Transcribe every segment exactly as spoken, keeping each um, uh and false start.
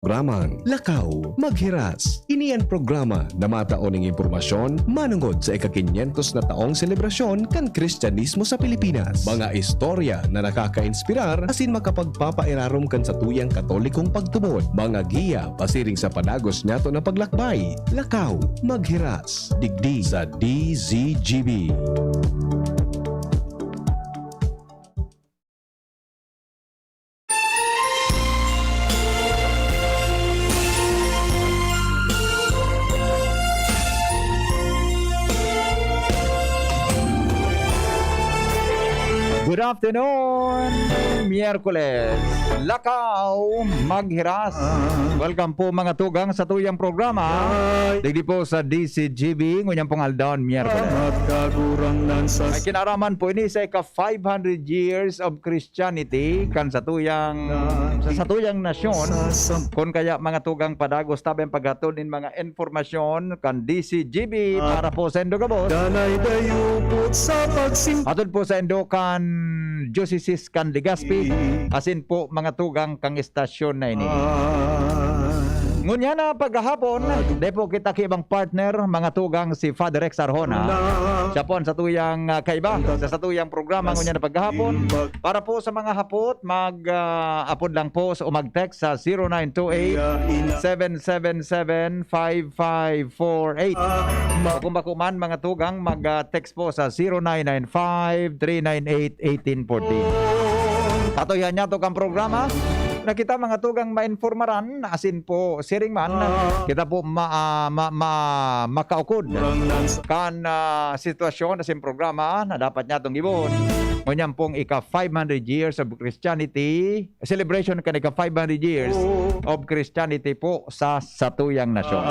Programang Lakaw Maghiras. Ini an programa na matao ning impormasyon manungod sa ika-kinyentos na taong selebrasyon kan Kristyanismo sa Pilipinas. Mga istorya na nakakainspirar asin makapagpapairarom kan satuyang Katolikong pagtubod. Mga giya pasiring sa padagos niyato na paglakbay. Lakaw Maghiras, digdi sa D Z G B. Good afternoon, Miyerkules. Lakaw Maghiras. Welcome po, mga tugang, sa tuyang programa. Digdi po sa D Z G B, ngunyan pong aldaw, Miyerkules. Ay kinaraman po ini sa ika five hundred years of Christianity kan satuyang, sa satuyang nasyon. Kun kaya, mga tugang, padagos tabi ang paghatod nin mga impormasyon kan D Z G B para po sa Indo gabos. Danay dayupot sa pagsim- Hatod po sa Indo kan Diocese kan Legazpi, asin po, mga tugang, kang estasyon na ini. Ngunyan na paghahapon, dai po kita kaibang partner, mga tugang, si Father Rex Arjona. Siya po ang satuyang, ah, kaiba sa satuyang programa ngunyan na paghahapon. Para po sa mga hapot, mag, ah, apod lang po sa, o mag-text sa zero nine two eight, seven seven seven, five five four eight. O kung bako man, mga tugang, mag, ah, text po sa zero nine nine five, three nine eight, eighteen fourteen. Patuyan niya to kang programa na kita, mga tugang, mainformaran, asin po, siring man, kita po ma-, ah, ma-, ma-, makaukod kan, ah, sitwasyon asin programa na dapat niya tong gibon. Ngunyan pong ika five hundred years of Christianity, celebration kan ika five hundred years of Christianity po sa satuyang nasyon.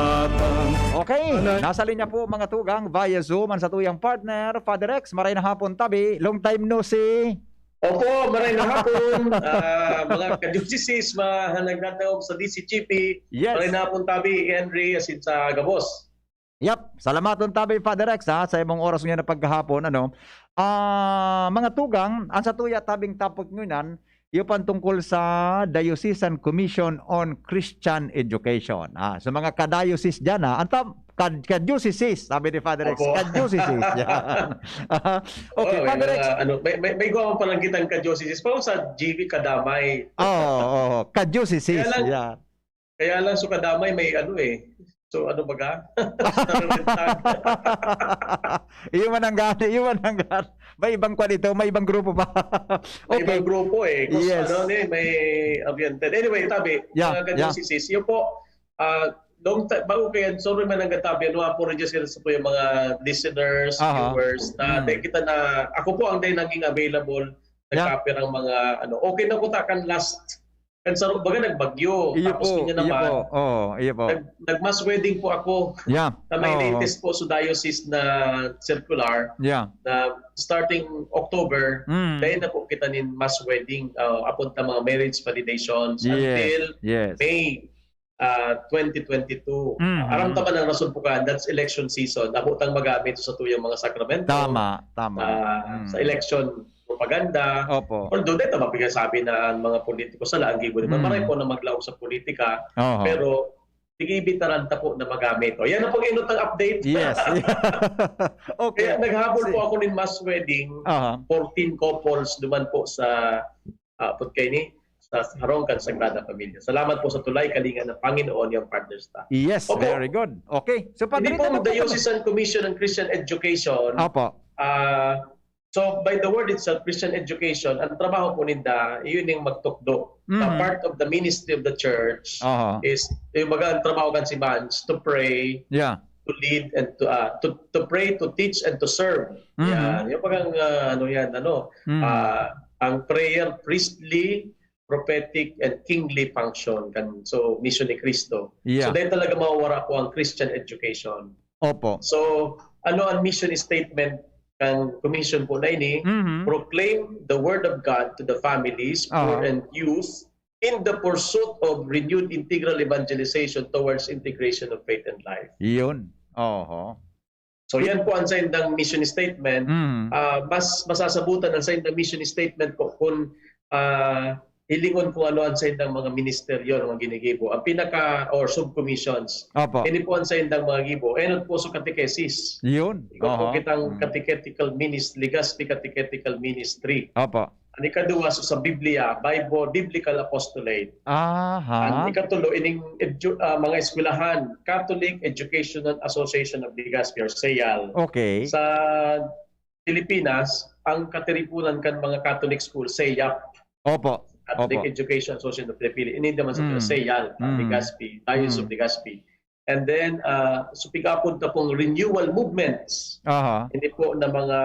Okay, nasa linya po, mga tugang, via Zoom, ang satuyang partner, Father Rex. Maray na hapon, tabi. Long time no see. Opo, maray na hapon, ah, mga ka-diocese, mga nagdadaog sa D C G P. Yes. Maray na hapon, tabi, Henry, asin sa gabos. Yap, salamaton tabi, Father Rex, ha, sa imong oras ngayon na paghahapon, ano. Ah, mga tugang, ang satuya tabing topic ngunyan, iyo pan tungkol sa Diocesan Commission on Christian Education. Ah, sa mga ka-diocese dyan, ha, ang tam-, ka-, ka-diocese, sabi ni Father Rex, opo. Ka-diocese, yan. Okay, oh, may Father Rex. Mga, ano, may, may, may gawa pa lang kitang ka-diocese. Parang sa G V kadamay. Oo, oo, ka-diocese, kaya lang, yan. Kaya lang, so kadamay may ano eh. So ano baga? Nararintag. Iyo man ang gani, iyo man ang gani. May ibang kwan ito, may ibang grupo pa. May okay. Ibang grupo eh. Kung yes. Ano ni, may oriented. Anyway, tabi, yeah, mga ka-diocese, yeah. Yun po, ah, long time, bago kaya, sorry man ang gatabi, ano, apologies sa po yung mga listeners, aha, viewers, na mm. Dahil kita na, ako po ang dahil naging available, yeah. Nagkapir ang mga, ano, okay na ko takan last And sa baga nagbagyo. Iyo tapos po, niya iyo naman, po. Oo, iyo po. Nag, nag-mass wedding po ako. Yeah. Sa may oo. Latest po sa diocese na circular, yeah, na starting October, mm, dahil na po kita nin mass wedding, uh, apunta mga marriage validations, yes, until yes. May uh, twenty twenty-two. Mm-hmm. Uh, aram ta man ang rason po kan, that's election season. Amo tang magamit sa tuyang mga sakramento. Tama, tama. Uh, mm. Sa election propaganda. Opo. Although, dito mapigsasabi na ang mga politiko sa laang gibo naman. Mm. Maray po na maglaog sa politika. Oho. Pero, sige, bitaran ta po na magamit. O, yan ang pag-inot ng update. Yes. Okay. Kaya naghabol po ako nin mass wedding, aha, fourteen couples duman po sa, ah, put kaini, sa harong kan Sagrada Familia. Salamat po sa tulay, kalinga ng Panginoon, yung partners ta. Yes, opo. Very good. Okay. So, Padre, hindi po, ano po diocesan commission ng Christian Education. Opo. Ah, So, by the word itself, Christian education, ang trabaho po ninda, yun yung magtukdo. Na mhm. Part of the ministry of the church aha. Is, yung baga, ang trabaho kan si Mans, to pray, yeah. To lead, and to, ah, to, to pray, to teach, and to serve. Mhm. Yan. Yung bagang, ah, ano yan, ano, mhm. Ah, ang prayer, priestly, prophetic, and kingly function kan, so, misyon ni Cristo. Yeah. So, dahil talaga mawawara po ang Christian education. Opo. So, ano ang mission statement kan commission po na ini? Mhm. Proclaim the word of God to the families, aha. Poor and youth in the pursuit of renewed integral evangelization towards integration of faith and life. Yun. Oho. So, yan po ang saindang mission statement. Mhm. Ah, mas masasabutan ang saindang mission statement po kung, ah, hilingon kung ano ang saindang mga ministeryo nga ginigibo. Ang pinaka, or subcommissions, Opo. ini po ang saindang mga gibo. Enot po sa catechesis. Yun. Igwa po Oho. kitang Mm. catechetical ministry, Legazpi Catechetical Ministry. Opo. Ang ikaduwa, so sa Biblia, Bible, Biblical Apostolate. Aha. Ang ikatulo, ining edu- ah, mga eskwelahan, Catholic Educational Association of Legazpi or CEAL. Okay. Sa Pilipinas, ang katiripunan kan mga Catholic school, CEAP. Opo. Catholic Opo. Education Association of the Philippines. Ini naman sa Mm. CEAL, ah, Mm. Legazpi, Diocese of Mm. Legazpi. And then, ah, so pig-apod ta pong renewal movements. Aha. Hindi po na mga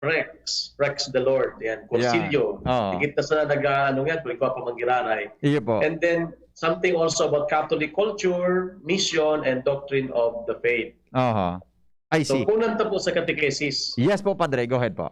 Rex, Rex the Lord, yan, Concilio. Oo. Higit na sana nag-ano yan, kung ikaw pa manggiraray. Iyo po. And then, something also about Catholic culture, mission, and doctrine of the faith. Aha. I So, see. kunan ta po sa catechesis. Yes po, Padre. Go ahead po.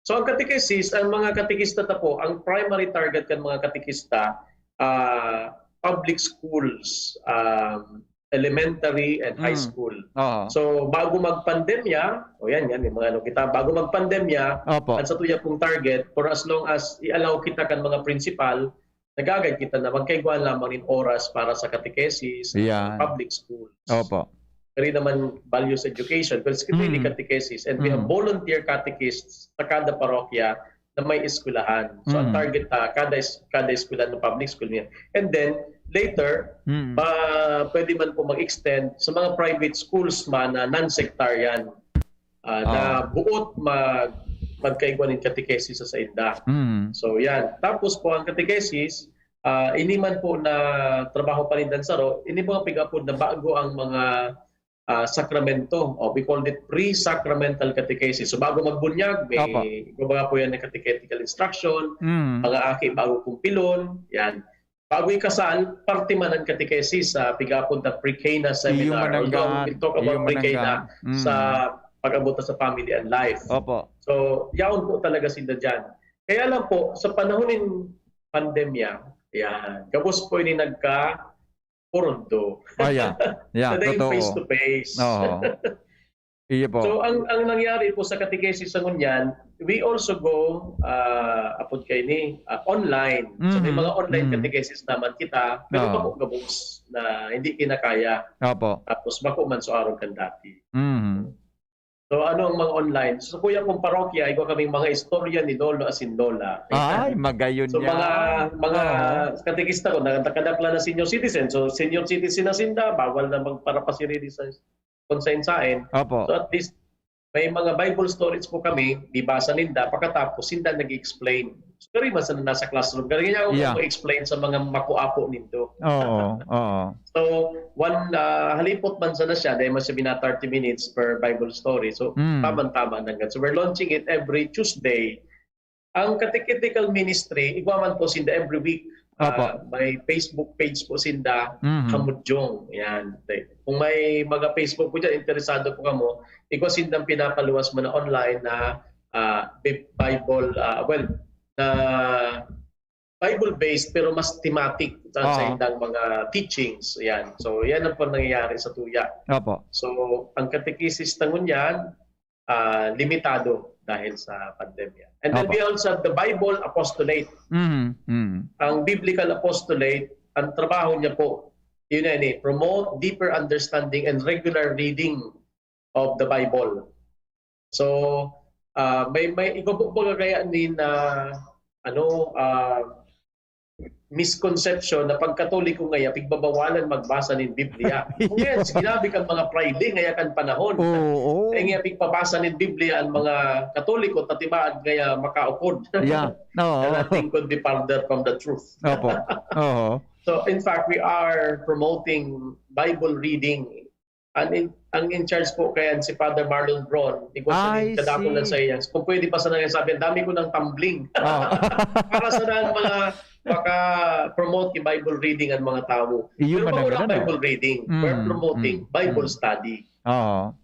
So, ang catechesis, ang mga katekista ta po, ang primary target kan mga katekista, ah, public schools, um, elementary and high Mm. school. Oo. So, bago magpandemya, o yan, yan, yung mga ano kita, bago magpandemya, Opo. ang sa tuya pong target, for as long as i-allow kita kan mga principal, nagagad kita na magkaigwa lamang nin oras para sa catechesis, Yan. public schools. Opo. Pero naman values education, pero it's really Mm. catechesis. And we have Mm. volunteer catechists sa kada parokya na may eskwelahan. So, ang Mm. target ta, kada, es- kada eskwelahan ng public school niya. And then, later, Mm. pa, pwede man po mag-extend sa mga private schools man na non-sectarian, ah, na Ah. buot mag, magkaigwa nin catechesis sa sainda. Mm. So, yan. Tapos po, ang catechesis, ah, ini man po na trabaho pa rin dan saro, ini po ang pig-apod na bago ang mga, ah, sakramento. O, we call it pre-sacramental catechesis. So, bago magbunyag, may Opo. iba po yan na catechetical instruction, Mm. mga aki bago kumpilon, yan. Bago ikasal, parte man ang catechesis sa pig-apod na pre-Cana Iyo seminar. manangga. Although, we talk Iyo about pre-Cana manangga. Mm. sa pag-abot na sa family and life. Opo. So, yaon po talaga sila dyan. Kaya lang po, sa panahon ng pandemya, yan, gabos po ini nagka purundo. Oh, yeah. Yeah, Sa dahil totoo. Face-to-face. Oo. Iyo po. So, ang ang nangyari po sa catechesis sa ngunyan, we also go, ah, apod kaini, ah, online. So, may Mhm. mga online Mhm. catechesis naman kita, pero Oo. bako gabos na hindi kinakaya. Opo. Tapos, bako man so arog kan dati. Mhm. So, ano ang mga online? So, kuya kong parokya, igwa kaming mga istorya ni Lolo asin Lola. Ay, magayon So, yan. mga, mga Oo. katekista ko, nakadakla na senior citizen. So, senior citizen na sinda, bawal na magparapasirili sa kung sain-sain. Opo. So, at least, may mga Bible stories po kami, bibasa ninda, pagkatapos, sinda nag-explain. So, pero iba sa nasa classroom, pero ganyan ako Yeah. mag-explain sa mga makuapo nindo. Oo, oo. So, one, ah, halipot man sana siya, dahil mas sabi na thirty minutes per Bible story. So, Mm. tamang-tama na nga. So, we're launching it every Tuesday. Ang catechetical ministry, igwa man po sinda every week. Opo. Ah, may Facebook page po sinda, Mhm. Kamudyong. Yan. Okay. Kung may mga Facebook po dyan, interesado po kamo, igwa sindang pinapaluwas mo na online na, ah, Bi- Bible, ah, well, na Bible-based pero mas thematic sa, sa Oo. indang mga teachings. Yan. So, yan ang po nangyayari sa tuya. Opo. So, ang catechesis na ngunyan, ah, limitado dahil sa pandemya. And then Opo. we also have the Bible Apostolate. Mhm. Mhm. Ang Biblical Apostolate, ang trabaho niya po, yun yan eh, promote deeper understanding and regular reading of the Bible. So, ah, may, may iba po baga kaya ni na, ano, ah, misconception na pag Katoliko ngaya, pigbabawalan magbasa nin Biblia. Kung yan, sinabi kan mga prayle ngaya kan panahon. Oo. Kaya nga, pigpabasa nin Biblia ang mga Katoliko, tatibaad ngaya makaukod. Yeah. Oo. And nothing could be farther from the truth. Opo. Oo. So, in fact, we are promoting Bible reading. Ang in, ang in charge po kaya si Father Marlon Bron, ikaw sa I kadako lang see. Sa iya. Kung pwede pa sana nga sabi, ang dami ko ng tumbling. Oo. Para sa nang mga maka-promote yung Bible reading ang mga tao. Iyo Pero man pag ang walang ganun, Bible no? reading, Mm, we're promoting mm, Bible mm. study. Oo.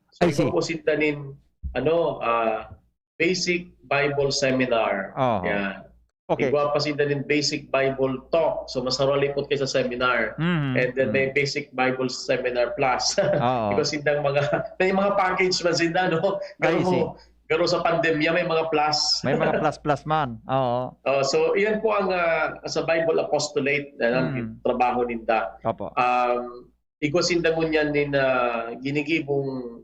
So, I see. ikaw po sinda nin, ano, ah, basic Bible seminar. Oo. Yan. Okay. Igwa pa sinda nin basic Bible talk. So, mas haralipot kayo sa seminar. Mhm. And then may Mhm. basic Bible seminar plus. Oo. Because sindang mga, may mga package man sinda, no? I Pero see. Pero sa pandemya, may mga plus. May mga plus-plus man. Oo. Oh, so, iyan po ang ah, sa Bible Apostolate, na Mm. trabaho ninda. Opo. Um, igwa sinda ngunyan nin ah, ginigibong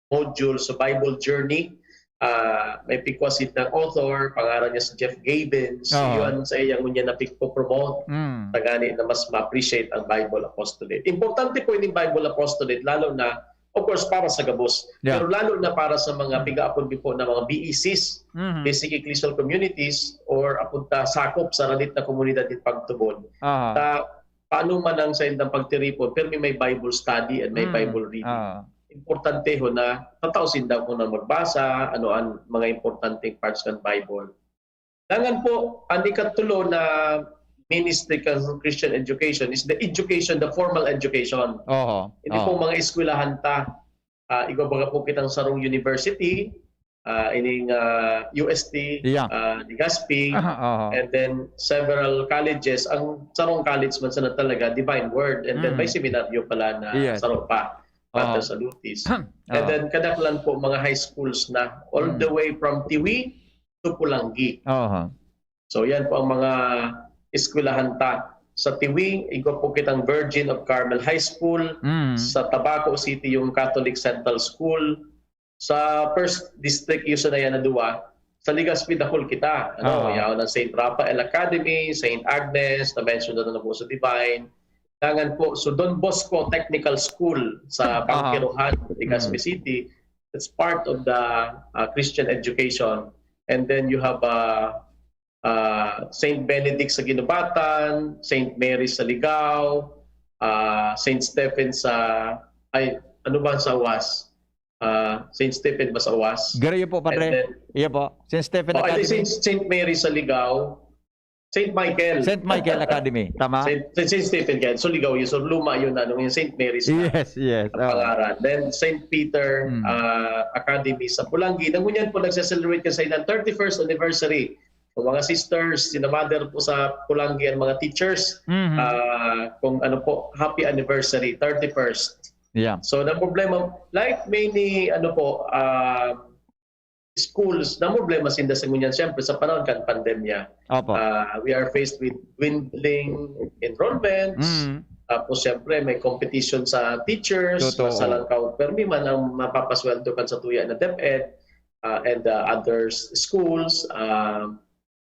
module sa Bible Journey. Ah, may pigwa sindang author, pangaran niya si Jeff Gavins. So, Oo. yun sa iya ngunyan na pigpo-promote. Mm. Tagani na mas ma-appreciate ang Bible Apostolate. Importante po yung Bible Apostolate, lalo na, of course, para sa gabos. Yeah. Pero lalo na para sa mga pigaapod po na mga B E Cs, Mhm. Basic Ecclesial Communities, or apunta sakop sa radit na komunidad ng pagtubod. Aha. Ta, paano man ang sa indang pagtiripon, pero may Bible study and may Mm. Bible reading. Ah. Importante ho na tatao sinda kung na magbasa, ano ang mga importanteng parts ng Bible. Dangan po, ang ikatulo na ministry kan Christian education is the education, the formal education. Oho. Hindi Oo. po mga eskwelahan ta. Ah, igwa baga po kitang sarong university, ah, ining ah, U S T, Yeah. ah, Legazpi, Oho. and then several colleges. Ang sarong college man sana talaga, Divine Word. And then Mm. may seminaryo pala na Yes. saro pa. Oho. Under sa Lutis. And Oo. then kadaklan po mga high schools na. All Mm. the way from Tiwi to Pulangi. Oho. So yan po ang mga eskwelahan ta. Sa Tiwi, igwa po kitang Virgin of Carmel High School. Mm. Sa Tabaco City, yung Catholic Central School. Sa First District, yung sa Dayan na Duwa. Sa Legazpi, dakul kita. Ano, Aha. yaon ang Saint Raphael Academy, Saint Agnes, na-mention na na po sa Divine. Dangan po, so Don Bosco Technical School sa Aha. Bangkerohan, Legazpi Mm. City. It's part of the uh, Christian education. And then you have uh, uh, Saint Benedict sa Guinobatan, Saint Mary sa Ligao, uh, Saint Stephen sa, ay, ano ba sa Awas? Uh, Saint Stephen ba sa Awas? Garo yun po, And padre. then, Iya po. Saint Stephen oh, I Academy. think Saint, Saint Mary sa Ligao, Saint Michael. Saint Michael Academy. Tama? Saint, Saint, Saint Stephen kaya. So, Ligao yun. So, luma yun, ano, yung Saint Mary's na Yes, yes. ang Oo. pangaran. Then, Saint Peter Mm. ah, Academy sa Pulangi. Na ngunyan po, nagse-celebrate ka sa ilang thirty-first anniversary. O mga sisters, sina mother po sa Pulangi, ang mga teachers, Mhm. ah, kung ano po, happy anniversary, thirty-first. Yeah. So, na problema, like many, ano po, ah, schools, na problema sinda sa ngunyan, siyempre, sa panahon kan pandemya. Opo. Ah, we are faced with dwindling enrollments. Mm. Tapos, siyempre, may competition sa teachers. Totoo. Sa Langkaw, permi man ang mapapasweldo kan sa tuya na DepEd ah, and uh, other s- schools. ah,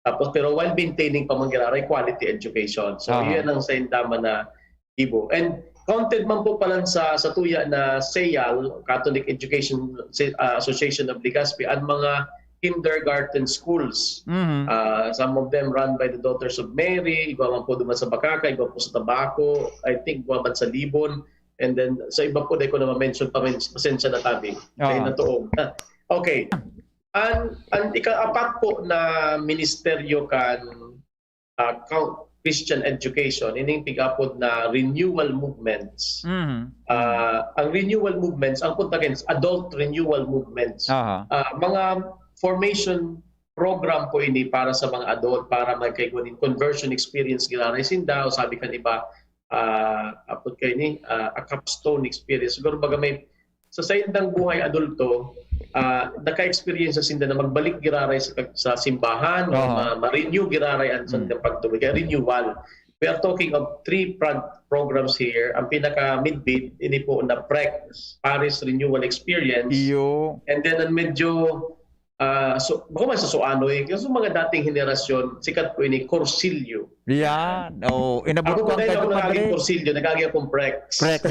tapos, pero while maintaining pa man giraray quality education. So, Aha. Yan ang sa indama na ibo. And counted man po pala sa, sa tuya na SEAL, Catholic Education Si- ah, Association of Legazpi, ang mga kindergarten schools. Mhm. Ah, some of them run by the Daughters of Mary, igwa man po duman sa Bakaka, igwa po sa Tabaco, I think igwa man sa Libon, and then sa iba po, dahil ko na ma-mention pa, pasensya na tabi. Kaya Oo. natuog. Okay. Ang, ang ikaapat po na ministeryo kan ah, Christian education, ining pig-apod na renewal movements. Mhm. Ah, ang renewal movements, ang punta kayo, adult renewal movements. Aha. Ah, mga formation program po ini para sa mga adult, para magkaigwa nin conversion experience giraray sinda, o sabi kan iba, ah, apod kayo ni, ah, a capstone experience. Siguro baga may, sa saindang buhay adulto, ah, naka-experience na sinda na magbalik giraray sa, sa simbahan, o Aha. ma- ma-renew giraray ang Mm. saindang pagtubod. Kaya renewal. We are talking of three prog- programs here. Ang pinaka-midbit, ini po na PREC, Parish Renewal Experience. Iyo. And then ang medyo ah, so, bako man sa Suanoy, kasi mga dating henerasyon, sikat po ini, Cursillo. Yan. Oh, inabot Ako ko po ang dahil ako kanya, naging padre. Cursillo, nagagaya akong PREC. PREC.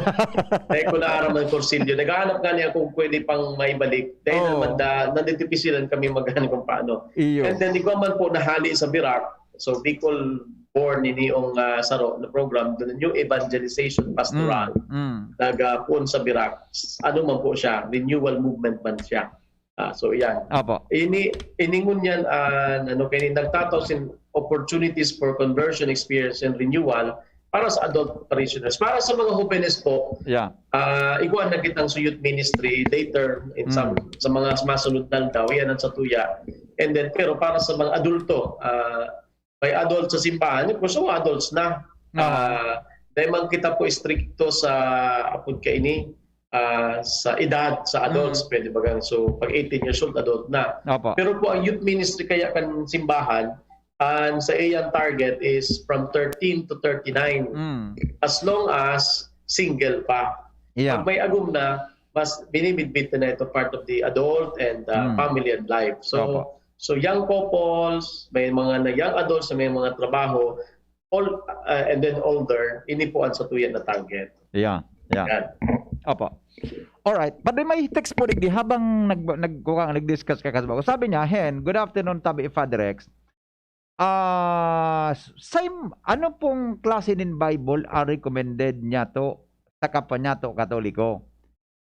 Dahil ko naaram ang Cursillo. Naghahanap nga niya kung pwede pang maibalik. Dahil Oo. naman da, nanditipisilan kami maghanap kung paano. Iyo. And then, igwa man po nahali sa Birak. So, Bicol born ini yung ah, saro na program, the New Evangelization Pastoral. Mm, mm. Nagapuon sa Birak. Ano man po siya, renewal movement man siya. Ah, so, yan. Apo. Ini, ini ngunyan, ah, ano, kaya nagtataw sin opportunities for conversion experience and renewal para sa adult parishioners. Para sa mga hobenes po, Yeah. ah, igwa na kitang sa youth ministry later in some, Mm. sa mga masunod na aldaw, yan ang sa tuya. And then, pero para sa mga adulto, ah, may adult sa simbahan, of course, mga adults na. Aha. Ah, dahil man kita po istrikto sa apod kaini, ah, sa edad, sa adults, Mm. pwede bagang, so, pag eighteen years old, adult na. Opo. Pero po, ang youth ministry kaya kan simbahan, ang sa iyang target is from thirteen to thirty-nine. Mm. As long as single pa. Yeah. Pag may agom na, mas binibitbit na ito part of the adult and uh, Mm. family and life. So, Opo. so young couples, may mga na young adults na may mga trabaho, all, uh, and then older, ini po ang satuya na target. Yeah. Yeah. Yan. Opo. Alright. Padre, may text po digdi habang nag, nag, kuwang, nag-discuss ka kasabot ko. Sabi niya, "Hen, good afternoon, Tabi Padre Rex. Ah, same, ano pong klase nin Bible ang recommended niyato sa kapwa niyato Katoliko?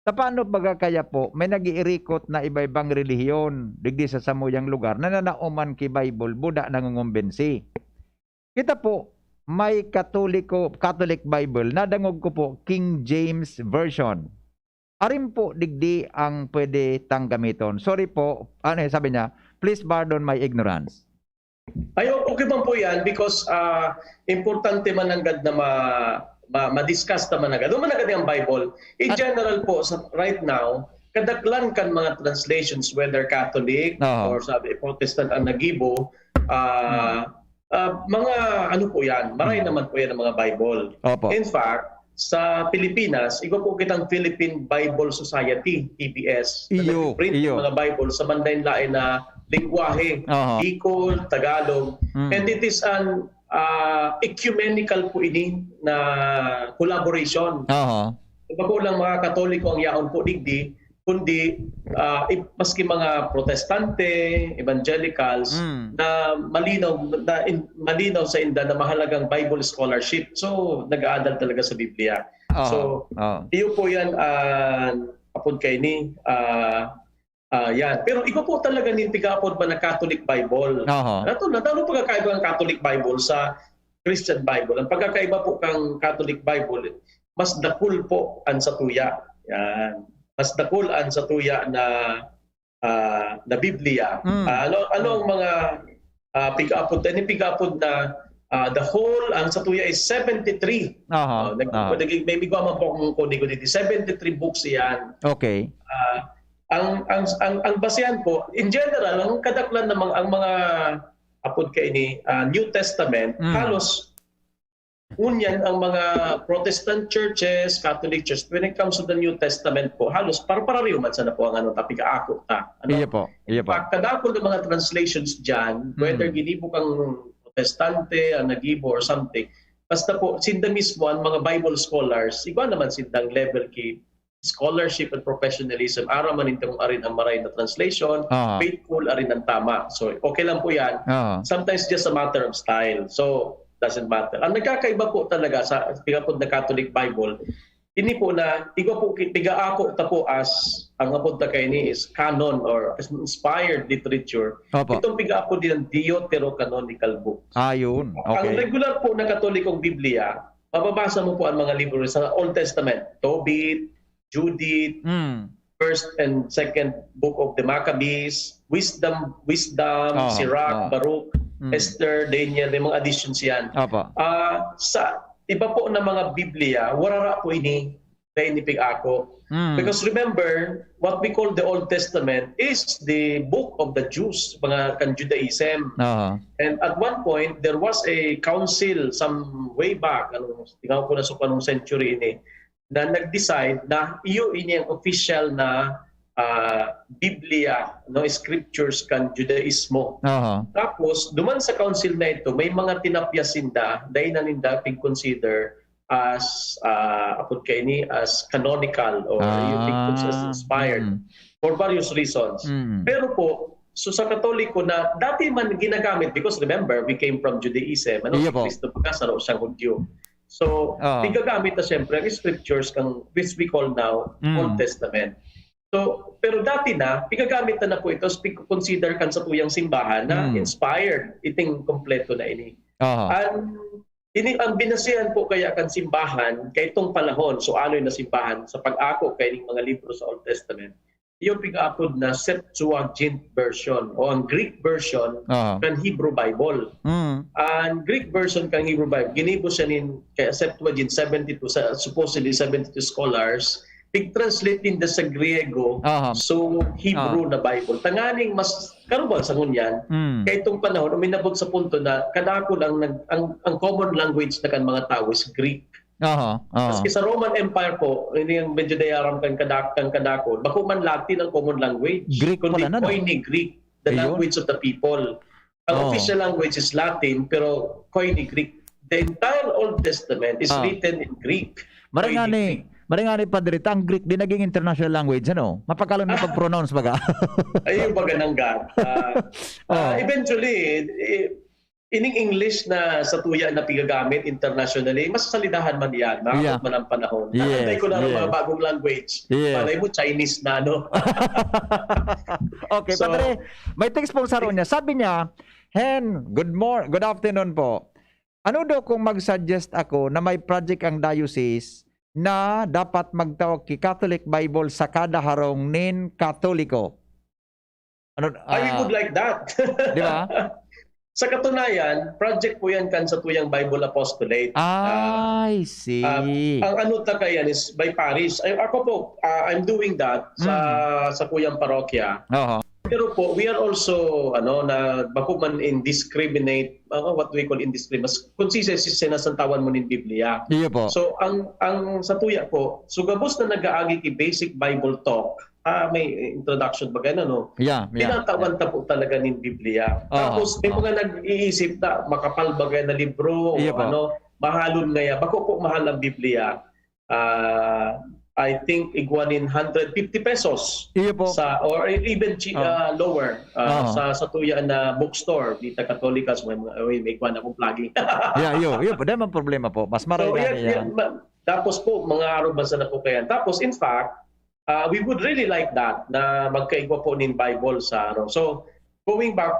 Sa paano baga kaya po, may nag-iirikot na iba-ibang relihiyon digdi sa samuyang lugar na nanaoman ki Bible, buda nangongombinsi? Kita po, may Katoliko, Catholic Bible, nadangog ko po, King James Version. Arin po digdi ang pwede tang gamiton? Sorry po, ano eh, sabi niya, please pardon my ignorance." Ay, o- okay man po yan because ah, importante man nanggad na ma, ma, ma-discuss naman agad. Ano man agad yung Bible? In At- general po, sa, right now, kadaklan kan mga translations, whether Catholic Oo. or sabi, Protestant ang nagibo, ah, ah, mga ano po yan, maray Hmm. naman po yan ang mga Bible. Opo. In fact, sa Pilipinas, igwa po kitang Philippine Bible Society, P B S, na Iyo, nagpiprint ng iyo. mga Bible sa manlain-lain na lengguwahe, Aha. Bicol, Tagalog. Mm. And it is an ah, ecumenical po ini na collaboration. Aha. Bako lang mga Katoliko ang yaon po digdi, kundi ah, i- maski mga Protestante, Evangelicals, Mm. na malinaw na in, malinaw sa inda na mahalagang Bible scholarship. So, nag-aadal talaga sa Biblia. Aha. So, Aha. iyo po yan, ah, apod kaini, ah, ah, yan. Pero ikaw po talaga nin pigaapod ba na Catholic Bible? Aha. Nato, natalo pagkakaiba ang Catholic Bible sa Christian Bible. Ang pagkakaiba po kang Catholic Bible, mas dakul po ang satuya. Yan. Mas dakul ang satuya na ah, na Biblia. Mm. Ah, ano ano ang mga ah, pigaapod, any pigaapod na ah, the whole, ang satuya is seventy-three. Aha. Oh, nag, Aha. nag, may migwa man po akong konigo dito. Seventy-three books yan. Okay. Ah, ang, ang, ang, ang basehan po, in general, ang kadaklan namang, ang mga apod kaini, ah, New Testament, Mm. halos ngunyan ang mga Protestant churches, Catholic Church, when it comes to the New Testament po, halos par-, parariyo man sana po ang ano, ta, pigaako ta. Ano? Iyo po. Iyo po. Pag kadakol ng mga translations dyan, whether Mm. ginibo kang Protestante, ang nagibo or something, basta po, sinda mismo ang mga Bible scholars, iba naman sindang level ki scholarship and professionalism, aram man ninda kung arin ang maray na translation, Aha. faithful, arin ang tama. So, okay lang po yan. Aha. Sometimes just a matter of style. So, doesn't matter. Ang nagkakaiba po talaga sa pigapod na Catholic Bible, ini po na, igwa po, ki- pigaako ta po as, ang apod ta kaini is canon or as inspired literature. Opo. Itong pigaapod din ang deuterocanonical books. Ayun. Ang Okay. regular po na Katolikong Biblia, mababasa mo po ang mga libro sa Old Testament, Tobit, Judith, Mm. First and Second Book of the Maccabees, Wisdom, Wisdom, Oo, Sirach, oo. Baruch, Mm. Esther, Daniel, may mga additions yan. Opo. Ah, sa iba po na mga Biblia, warara po ini na inipig-ako. Mm. Because remember, what we call the Old Testament is the book of the Jews, mga kan Judaism. Aha. And at one point, there was a council some way back, ano, tingnan ko na sa anong century ini, na nag-decide na iyo ini ang official na ah, Biblia, no, scriptures kan Judaismo. Aha. Tapos, duman sa council na ito, may mga tinapyas sinda, dai na ninda pig-consider as, ah, apod kaini, as canonical or you think as Ah, inspired mm. for various reasons. Mm. Pero po, so sa Katoliko na dati man ginagamit, because remember, we came from Judaism, ano, Iyo si po. Cristo baga, saro siyang Hudyo. So, Ah. gigagamit na siyempre ang scriptures kang, which we call now Mm. Old Testament. So, pero dati na, pigagamit na, na po ito, pig-consider kan satuyang simbahan na Mm. inspired, iting kompleto na ini. Aha. Ang, ini, ang binasihan po kaya kan simbahan, kay itong panahon, so anoy na simbahan, sa pag-ako kay ning mga libro sa Old Testament, yung pig-aapod na Septuagint version o ang Greek version Aha. kan Hebrew Bible. Mm. Ang Greek version kan Hebrew Bible, ginibo siya nin kay Septuagint, seventy-two, sa, supposedly seventy-two scholars, pig-translate ninda sa Griego, Aha. so Hebrew na Bible. Tanganing mas, karubal sa ngunyan, Mm. kaya itong panahon, uminabot sa punto na kadakol ang, nag- ang, ang common language na kan mga tao is Greek. Aha, aha. Maski sa Roman Empire po, ini ang medyo dayaram kan kadak kan kadakol. Bako man Latin ang common language. Greek Kundi pala na, no? Koine Greek, the Ayun. language of the people. Ang Oh. official language is Latin, pero Koine Greek. The entire Old Testament is Ah. written in Greek. Maray nga Koine ni, Greek. maray nga ni, Padre, ta ang Greek din naging international language, ano? Mapagkalon na pag-pronounce baga. Ayun, baga nang God. Ah, Oh. ah, eventually, eh, ining English na sa tuya na pigagamit internationally, mas salidahan man yan. Maabot Yeah. man ang panahon. Yes, Tatantay ko na ang mga yes. bagong language. Yes. Malay mo, Chinese na, no? Okay, So, Padre, may text pong saro niya. Sabi niya, "Hen, good mor-, good afternoon po. Ano daw kung mag-suggest ako na may project ang diocese na dapat magtao ki Catholic Bible sa kada harong nin Katoliko?" Ano, I ah, would like that. Di ba? Sa katunayan, project po yan kan sa tuyang Bible Apostolate. Ah, I see. ah, ang ano ta kaya is by parish. Ay, ako po, ah, I'm doing that sa Mm. sa kuyang parokya. Oho. Pero po, we are also, ano, na bako man indiscriminate, ah, what we call indiscriminate, kung si, si, sinasantawan mo nin Biblia. Iyo po. So, ang ang sa tuya po, so gabos na nag-aagi ki basic Bible talk, ah, may introduction baga na, no? Yeah, yeah. Tinatawan ta po talaga nin Biblia. Oo, Tapos, may oo. mga nag-iisip na makapal baga na libro, Iyo o po. ano, mahalon ngaya. Bako po mahal ang Biblia. Ah, I think igwa nin hundred fifty pesos Iyo po. sa, or even chi- Oh. ah, lower ah, Oh. sa sa tuya na bookstore, di ta Katolika, so may mga, uy, may kwan akong plugging. Yeah, iyo, iyo po. Dahil man problema po. Mas maray So, na yan, niya. yan, ma- tapos po, mga araw bansa na po kaya. Tapos, in fact, ah, we would really like that, na magkaigwa po nin Bible sa, ano. So, going back,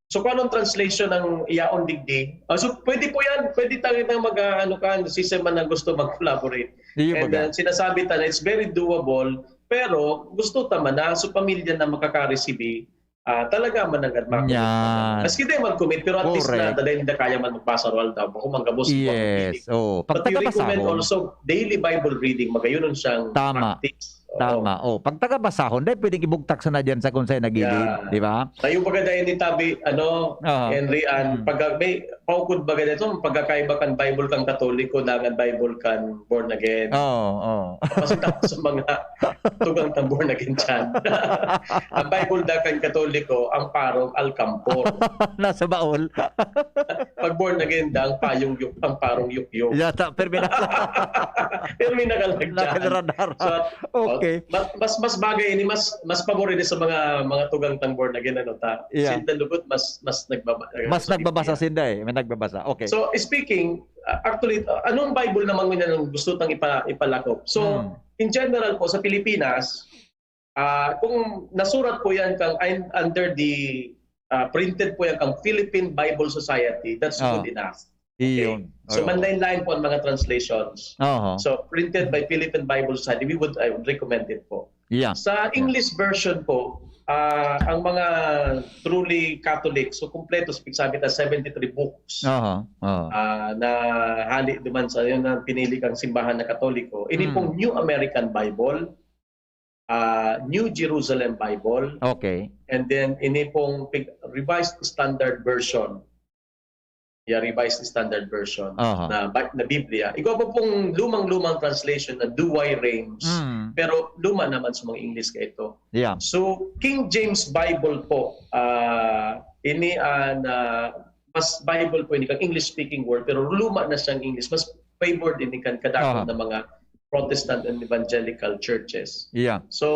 so kung anong translation ang iyaon digdi? Ah, so, pwede po yan. Pwede tayo na mag, ah, ano ka, si Sir man ang gusto mag-collaborate. Iyo And baga. uh, sinasabi ta na it's very doable, pero gusto ta man na so pamilya na makaka-receive, ah, talaga man ang Yan. Maski di mag-commit, pero at least Correct. na dali na kaya man magbasa roal daw. Bako man gabos. Yes. Oh, But we recommend pagtagabasahon. Also daily Bible reading, magayon siyang Tama. practice. Oo. Tama. Oh, pagtagabasahon, dahil pwedeng ibugtak sana dyan sa kung saan nagilid, Yeah. di ba? Tayo baga dahil ni Tabi, ano, Ah. Henry, an, Mm. pag, may paukod baga dito, pagkakaiba kan Bible kan Katoliko, dangan Bible kan born again. Oo, oo. Kasi tapos sa mga tugang kan born again dyan. Ang Bible da kan Katoliko, ang parong alkampor. Nasa baol. Pag born again da, ang payong yuk, ang parong yukyuk. Yata, permi na. Pero may nakalagyan. Nakaradar. So, Okay. Mas, mas, mas bagay ini, mas, mas pabor ini sa mga, mga tugang tang born again, ano ta. Yeah. Sinda lugod, mas, mas nagbaba-, Mas sa nagbabasa Biblia. Sinda eh. May nagbabasa. Okay. So, speaking, uh, actually, uh, anong Bible naman ngunyan ang gusto tang ipa-, ipalakop? So, Hmm. in general po, sa Pilipinas, ah, kung nasurat po yan kang, un-, under the, ah, printed po yan kang Philippine Bible Society, that's Oh. Good enough. Iyon. So, Oo. manlain-lain po ang mga translations. Oho. So, printed by Philippine Bible Society, we would, I would recommend it po. Yeah. Sa English version po, ah, ang mga truly Catholic, so kumpleto, sabi ta, seventy-three books Oho. Oho. ah, na hali duman sa yun na pinili kang simbahan na Katoliko. Ini Mm. pong New American Bible, ah, New Jerusalem Bible, Okay. and then ini pong pig-, Revised Standard Version. Yeah, Revised Standard Version Aha. na, Bi- na Biblia. Igwa pa pong lumang-lumang translation na Douay Rheims, Mm. pero luma naman sa mga English ka ito. Yeah. So, King James Bible po, ah, ini an, ah, mas Bible po ini, kang English-speaking world, pero luma na siyang English. Mas favored ini kan kadakol Aha. na mga Protestant and evangelical churches. Yeah. So,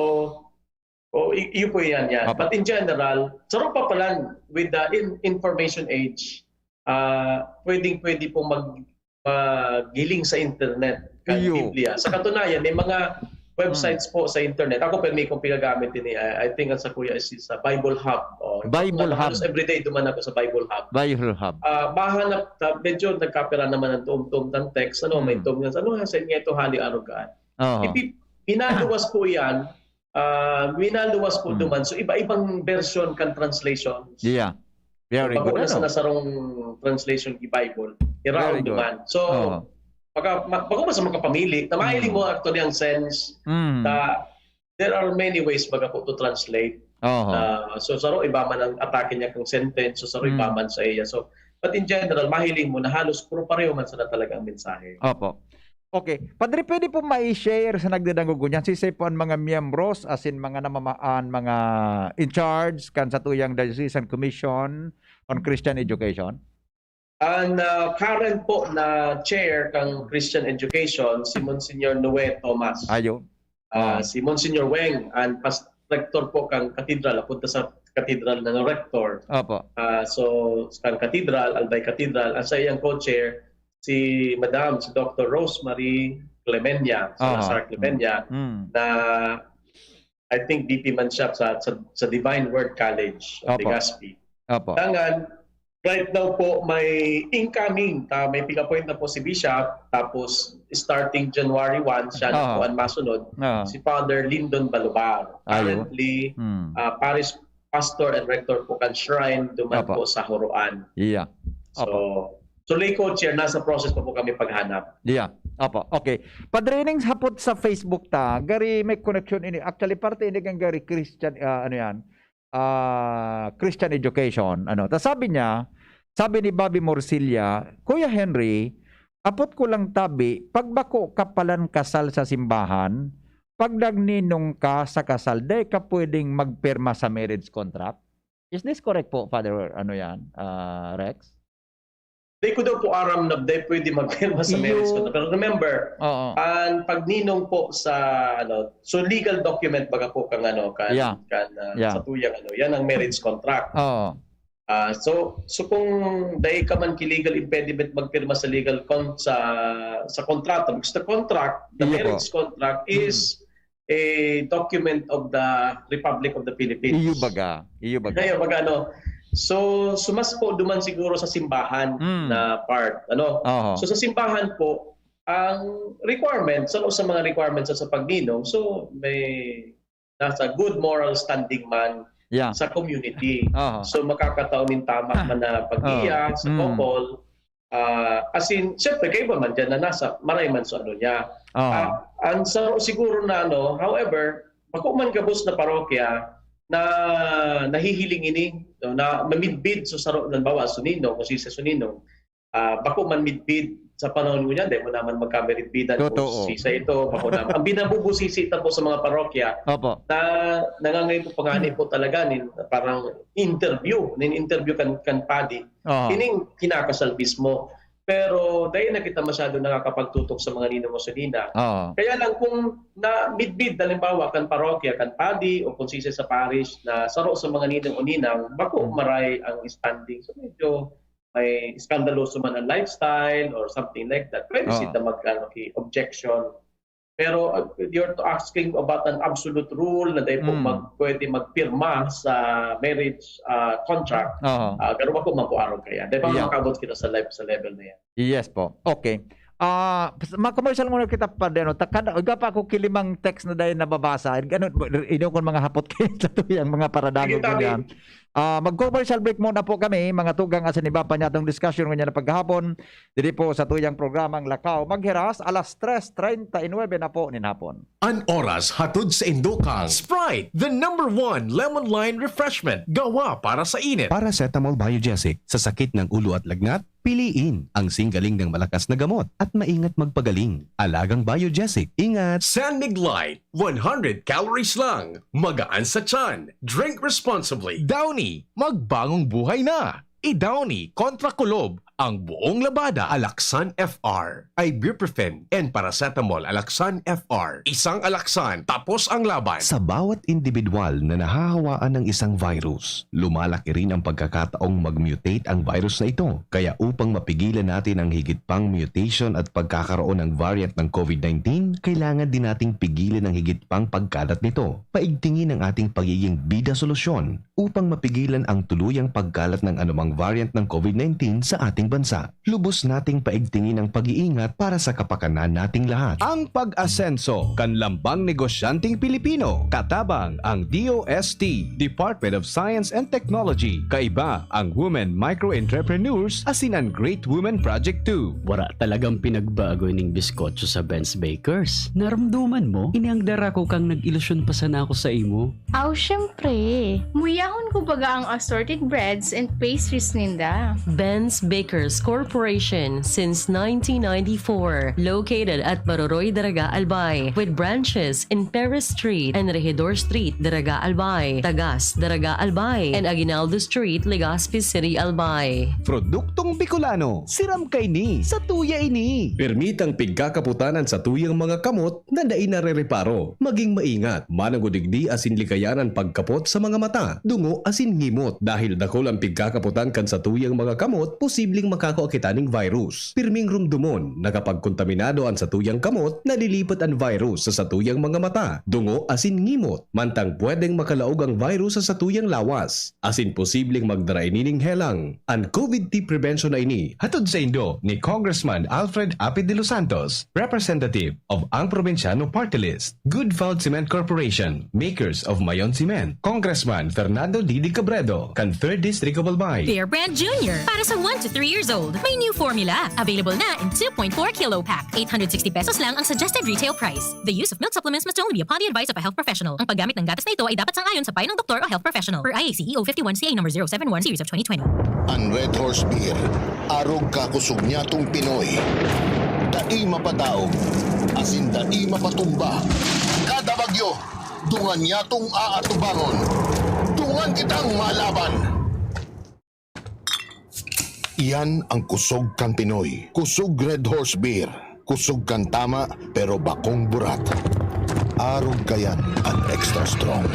oh, i- iyo po yan, yan. Apo. But in general, saro pa palan with the in- information age, ah, pwedeng-pwede pong mag-, maghiling sa internet kan Iyo. Biblia. Sa katunayan, may mga websites po sa internet. Ako, permi kong pinagamit ini. I, I think ang sa kuya is sa Bible Hub. Oh, Bible Hub. Halos everyday duman ako sa Bible Hub. Bible Hub. Ah, mahanap, ta-, medyo nagkapira naman ang tuom-tuom ng text. Ano, may Hmm. tuom nga, ano nga, sa inyo ito, hali arugaan. Oho. Ipi-, minaluwas po yan. Ah, minaluwas po Hmm. duman. So, iba-ibang version kan translation. Yeah. Very Bako good. na sa Ano? nasarong translation ki Bible. Iraon Very good. duman. So, Oho. Baka, ma-, bako man sa makapamili, na mahiling Mm. mo actually ang sense Mm. na there are many ways baga po to translate. Oho. Ah, so, saro iba man ang atake niya kang sentence, so saro iba Mm. man sa iya. So, but in general, mahiling mo na halos puro pareho man sana talaga ang mensahe. Opo. Okay. Padre, pwede po ma-share sa nagdadangog ngunyan, sisay po ang mga miyembros, asin mga namamaan, mga in charge, kan satuyang Diocesan Commission on Christian Education? Ang ah, current po na chair kang Christian Education, si Monsignor Noe Thomas. Ayo. Ah, Ah. Si Monsignor Weng, ang pas- rector po kang katedral, apunta sa katedral na rector. Opo. Ah, so, kang katedral, Albay Cathedral, ang sa iyang co-chair, si Madam, si Doctor Rosemary Clemenya, Aha. Salazar Clemenya, Mm. na I think V P man siya sa, sa, sa Divine Word College of Opo. Legazpi. Opo. Tangan, right now po, may incoming, ta, may pig-appoint na po si Bishop, tapos starting January one, siya na Oo. po ang masunod, Oo. si Father Lyndon Balobar. Ayo. Currently, Mm. ah, parish pastor and rector po kan shrine duman Opo. po sa Joroan. Iya. So, so lay co-chair, nasa process pa po kami paghanap. Yeah. Opo. Okay. Padre, ining hapot sa Facebook ta, gari may connection ini. Actually, parte ini kan gari Christian, ah, ano yan, ah, Christian education. Ano. Ta sabi niya, sabi ni Bobby Morcilla, "Kuya Henry, apot ko lang tabi, pag bako ka palan kasal sa simbahan, pag nagninong ka sa kasal, dai ka pwedeng magpirma sa marriage contract?" Is this correct po, Father, ano yan, ah, Rex? Di ko daw po aram na di pwede magpirma sa Iyo. Marriage Contract. Pero remember, Oo. ang pagninong po sa, ano, so legal document baga po kang, ano, kan, Yeah. kan, ah, Yeah. sa tuyang, ano, yan ang marriage contract. Oo. Ah, so, so kung dai ka man ki legal impediment magpirma sa legal con-, sa, sa kontrata, because the contract, the Iyo po. marriage contract is a document of the Republic of the Philippines. Iyo baga. Iyo baga. Kaya baga, ano, so, sumas po duman siguro sa simbahan Mm. na part, ano. Oho. So, sa simbahan po, ang requirements, sa, sa mga requirements sa, sa pagninong, so, may nasa good moral standing man Yeah. sa community. Oho. So, makakataon nin tama man na pag-iya sa Mm. couple. Ah, as in, syempre, kaiba man dyan na nasa, maray man sa ano niya. Oho. Ah, ang sa, siguro na ano, however, bako man gabos na parokya na nahihiling ini, no, na mamidbid sa saro, halimbawa, sunino, kung si sa sunino, ah, bako man midbid sa panahon ngunyan, dahil mo naman magkamiridbidan Totoo. kung si sa ito, bako naman. Ang binabubusisi ta po sa mga parokya, Opo. na nangangaipo pa nga ni po talaga nin parang interview, nin interview kan, kan padi. Oho. Kining kinakasal mismo. Pero dahil na kita masyado nakakapagtutok sa mga ninong o sa nina. Oo. Kaya lang kung na midbid, halimbawa, kan parokya, kan padi, o kung sisay sa parish na saro sa mga ninong o ninang, bako Hmm. maray ang standing. So medyo may iskandaloso man ang lifestyle or something like that. Pwede Oo. sila mag, ano, ki-, objection. Pero uh, you're asking about an absolute rule na dahil po Mm. mag, pwede magpirma sa marriage ah, contract. Oo. Ah, pero bako man po arog kaya. Dahil pa Yeah. makabot kita sa life, sa level na yan. Yes po. Okay. Ah, mga commercial muna kita pa din. Ano, takada, iga pa ako kilimang text na dahil nababasa. Ano, inyo kung mga hapot kayo sa tuyang mga paradangog Sige, Tabi. Yan. Ah, mag-commercial break muna po kami, mga tugang, asin iba pa niyatong discussion ngunyan na paghapon. Diri po sa tuyang programang Lakaw Maghiras, alas tres treinta y nueve na po nin hapon. An oras hatod sa Indokang Sprite, the number one lemon lime refreshment, gawa para sa init. Paracetamol Biogesic, sa sakit ng ulo at lagnat, piliin ang singgaling ng malakas na gamot at maingat magpagaling. Alagang Biogesic, ingat! San Mig Light, one hundred calories lang, magaan sa tiyan, drink responsibly. Downy, magbangong buhay na! I-Downy kontra kulob ang buong labada. Alaxan F R, ibuprofen, and paracetamol. Alaxan F R, isang Alaxan, tapos ang laban. Sa bawat indibidwal na nahahawaan ng isang virus, lumalaki rin ang pagkakataong mag-mutate ang virus na ito. Kaya upang mapigilan natin ang higit pang mutation at pagkakaroon ng variant ng COVID nineteen, kailangan din nating pigilan ang higit pang pagkalat nito. Paigtingin ang ating pagiging bida solusyon upang mapigilan ang tuluyang pagkalat ng anumang variant ng COVID nineteen sa ating bansa. Lubos nating paigtingin ang pag-iingat para sa kapakanan nating lahat. Ang pag-asenso kan lambang negosyanteng Pilipino, katabang ang D O S T, Department of Science and Technology, kaiba ang Women Micro Entrepreneurs asin an Great Women Project two. Wara talagang pinagbago ning biskotso sa Ben's Bakers. Naramdaman mo? Ini ang dara ko kang nag-ilusyon pa sana ako sa imo. Aw, syempre. Muyahon ko baga ang assorted breads and pastries ninda. Ben's Bakers Corporation since nineteen ninety-four, located at Maroroy, Daraga, Albay, with branches in Perez Street and Regidor Street, Daraga, Albay, Tagas, Daraga, Albay, and Aguinaldo Street, Legazpi City, Albay. Produktong Bicolano, siram kaini, satuya ini. Permitang pigkakapotan an satuyang mga kamot na dai narereparo. Maging maingat, mananggod digdi asin likayan an pagkapot sa mga mata, dungo asin ngimot. Dahil dakul an pigkakapotan kan satuyang mga kamot, posibleng makakua kita ning virus. Pirming rumdomon, nakapagkontaminado an satuyang kamot, nalilipat an virus sa satuyang mga mata, dungo asin ngimot. Mantang pwedeng makalaog ang virus sa satuyang lawas, asin posibleng magdara ini ning helang. An COVID T prevention na ini, hatod saindo ni Congressman Alfred Apid de los Santos, representative of Ang Probinsyano Party List. Good Found Cement Corporation, makers of Mayon Cement. Congressman Fernando Didi Cabredo, kan Third District of Albay. Bear Brand Junior, para sa one to three years old. May new formula. Available na in two point four kilo pack. Eight hundred sixty pesos lang ang suggested retail price. The use of milk supplements must only be upon the advice of a health professional. Ang paggamit ng gatas na ito ay dapat sang-ayon sa payo ng doktor o health professional. Per I A C E O fifty-one C A number zero seven one series of twenty twenty. An Red Horse Beer, arog ka kusog nyatong Pinoy. Dai mapadaog, asin dai mapatumba. Kada bagyo, dungan nyatong aatubangon. Dungan kitang malaban. Iyan ang kusog kan Pinoy. Kusog Red Horse Beer. Kusog kan tama, pero bakong burat. Arog kayan an extra strong.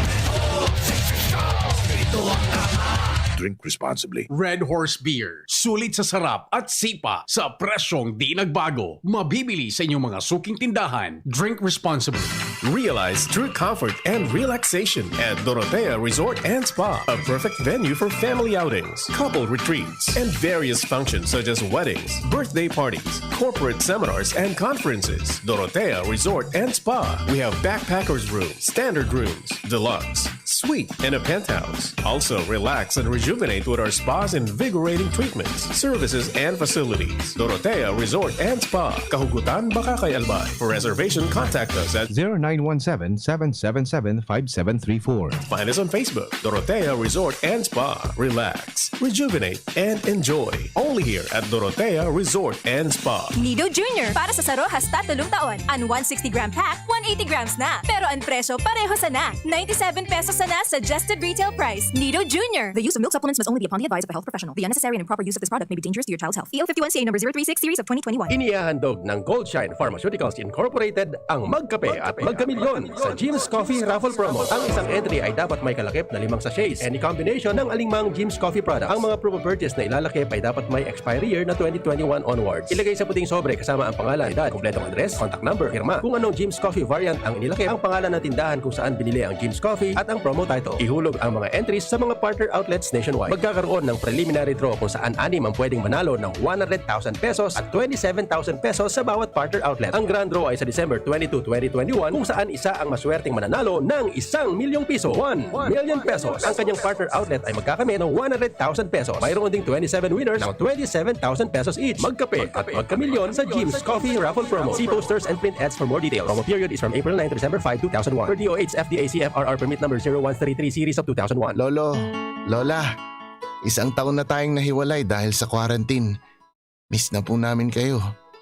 Drink responsibly. Red Horse Beer. Sulit sa sarap at sipa sa presyong di nagbago. Mabibili sa inyong mga suking tindahan. Drink responsibly. Realize true comfort and relaxation at Dorotea Resort and Spa, a perfect venue for family outings, couple retreats, and various functions such as weddings, birthday parties, corporate seminars, and conferences. Dorotea Resort and Spa. We have backpackers room, standard rooms, deluxe, suite, and a penthouse. Also, relax and rejuvenate with our spa's invigorating treatments, services, and facilities. Dorotea Resort and Spa, Kahugutan, Bacacay, Albay. For reservation, contact us at zero nine one seven, seven seven seven, five seven three four. Find us on Facebook, Dorotea Resort and Spa. Relax, rejuvenate, and enjoy. Only here at Dorotea Resort and Spa. Nido Junior, para sa saro hasta tolong taon. An one sixty gram pack, one eighty grams na. Pero an presyo, pareho sana. Ninety-seven pesos sana suggested retail price. Nido Junior. The use of milk supplements must only be upon the advice of a health professional. The unnecessary and improper use of this product may be dangerous to your child's health. E L fifty-one C A number zero three six series of twenty twenty-one. Inihahandog ng Gold Shine Pharmaceuticals Incorporated ang Magkape at Magkamilyon sa Jim's Coffee Raffle Promo. Ang isang entry ay dapat may kalakip na limang sachets, any combination ng alinmang Jim's Coffee product. Ang mga promo purchase na ilalakip ay dapat may expiry year na twenty twenty-one onwards. Ilagay sa puting sobre kasama ang pangalan, edad, kompletong address, contact number, pirma. Kung anong Jim's Coffee variant ang inilakip, ang pangalan ng tindahan kung saan binili ang Jim's Coffee at ang promo title. Ihulog ang mga entries sa mga partner outlets nationwide. Magkakaroon ng preliminary draw kung saan anim ang pwedeng manalo ng one hundred thousand pesos at twenty-seven thousand pesos sa bawat partner outlet. Ang grand draw ay sa December twenty-two, twenty twenty-one, kung saan isa ang maswerteng mananalo ng isang milyong piso, one million pesos. Ang kanyang partner outlet ay magkakamit ng one hundred thousand pesos. Mayroon ding twenty-seven winners ng twenty-seven thousand pesos each. Magkape at magkamilyon sa Jim's Coffee Raffle Promo. See posters and print ads for more details. Promo period is from April nine to December five, two thousand one. Per D O H F D A C F R R permit number zero one three three series of two thousand one. Lolo, Lola, isang taon na tayong nahiwalay dahil sa quarantine. Miss na po namin kayo.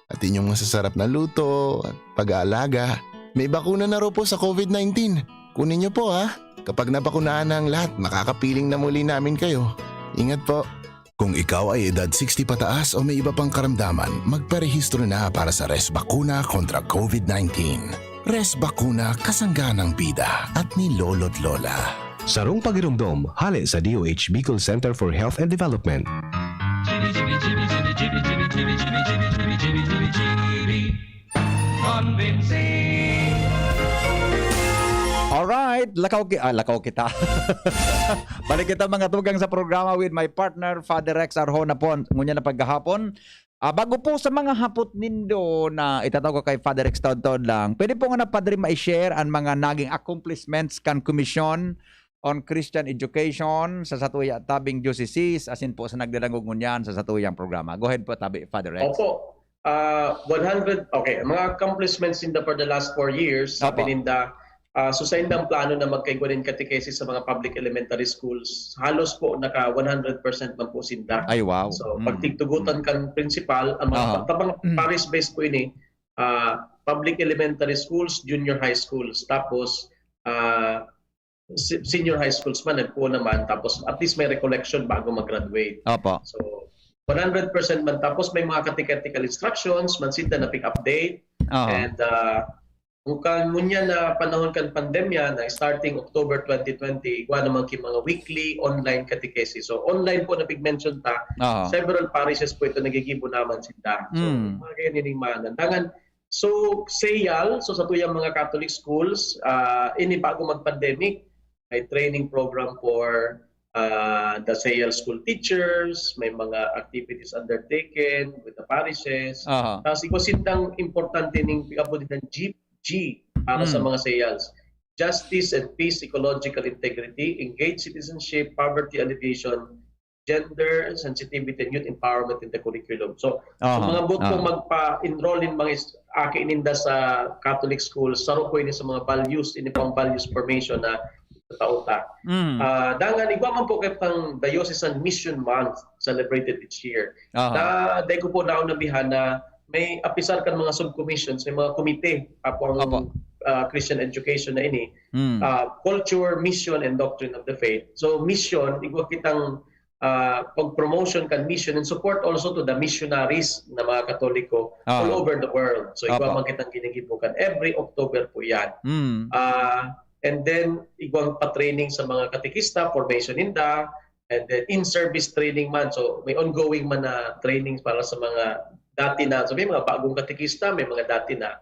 At inyong masasarap na luto, at pag-aalaga. May bakuna na raw po sa COVID nineteen. Kunin niyo po, ha. Kapag nabakunahan na ang lahat, makakapiling na muli namin kayo. Ingat po. Kung ikaw ay edad sixty pataas o may iba pang karamdaman, magparehistro na para sa Res Bakuna kontra COVID nineteen. Res Bakuna, kasangga ng bida at ni Lolo't Lola. Sarong pagiromdom, hale sa D O H Bicol Center for Health and Development. Convincing. Alright. Alright, lakaw ki-, ah, lakaw kita. Balik kita, mga tugang, sa programa with my partner, Father Rex Arjona po, ngunyan na paghahapon. Ah, bago po sa mga hapot nindo na itatao ko kay Father Rex taod-taod lang, pwede po nga na, Padre, ma-share an mga naging accomplishments kan Commission on Christian Education sa satuya tabing diocese, asin po sa nagdadangog ngunyan sa satuyang programa. Go ahead po, tabi, Father Rex. Opo. Ah, one hundred, okay, mga accomplishments ninda for the last four years, sabi Opo. ninda, ah, so saindang plano na magkaigwa nin catechesis sa mga public elementary schools, halos po naka one hundred percent man po sinda. Ay, wow. So, Mm. pag tigtugutan Mm. kan principal, ang mga Aha. pa-, mga Mm. parish-based po ini, ah, public elementary schools, junior high schools, tapos, ah, si-, senior high schools man, nagpuon naman, tapos at least may recollection bago mag-graduate. Opo. So, one hundred percent man, tapos may mga catechetical instructions man sinda na pig-update. Aha. And, ah, kung kan ngunyan na panahon kan pandemya, na starting October twenty twenty, igwa naman ki mga weekly online catechesis. So, online po na pig-mention ta, Aha. several parishes po ito nagigibo naman sinda. So, Mm. mga ganyan yung mga nandangan. So, SEAL, so satuyang mga Catholic schools, ah, ini bago mag-pandemic, may training program for, ah, the SEAL school teachers, may mga activities undertaken with the parishes. Aha. Tapos, igwa sindang importante ning pag-abot ng G, G para sa Mm. mga SEALs. Justice and peace, ecological integrity, engaged citizenship, poverty alleviation, gender sensitivity, and youth empowerment in the curriculum. So, so Aha. mga boot pong Aha. magpa-enroll nin mga is-, aki ninda sa Catholic school, saro po ini sa mga values, ini pang values formation na tao ta. Mm. Ah, dangan, igwa man po kay pang Diocesan Mission Month celebrated each year. Aha. Na, dai ko po naonabihan na may apisar kan mga sub-commissions, may mga komite, apo ang, Opo. ah, Christian education na ini. Mm. Ah, culture, mission, and doctrine of the faith. So, mission, igwa kitang, ah, pag-promotion kan mission and support also to the missionaries na mga Katoliko all Aha. over the world. So, igwa Opo. man kitang ginigibo kan every October po yan. Mm. Ah, and then, igwang pa-training sa mga katekista, formation ninda, and then in-service training man. So, may ongoing man na trainings para sa mga dati na. So, may mga bagong katekista, may mga dati na.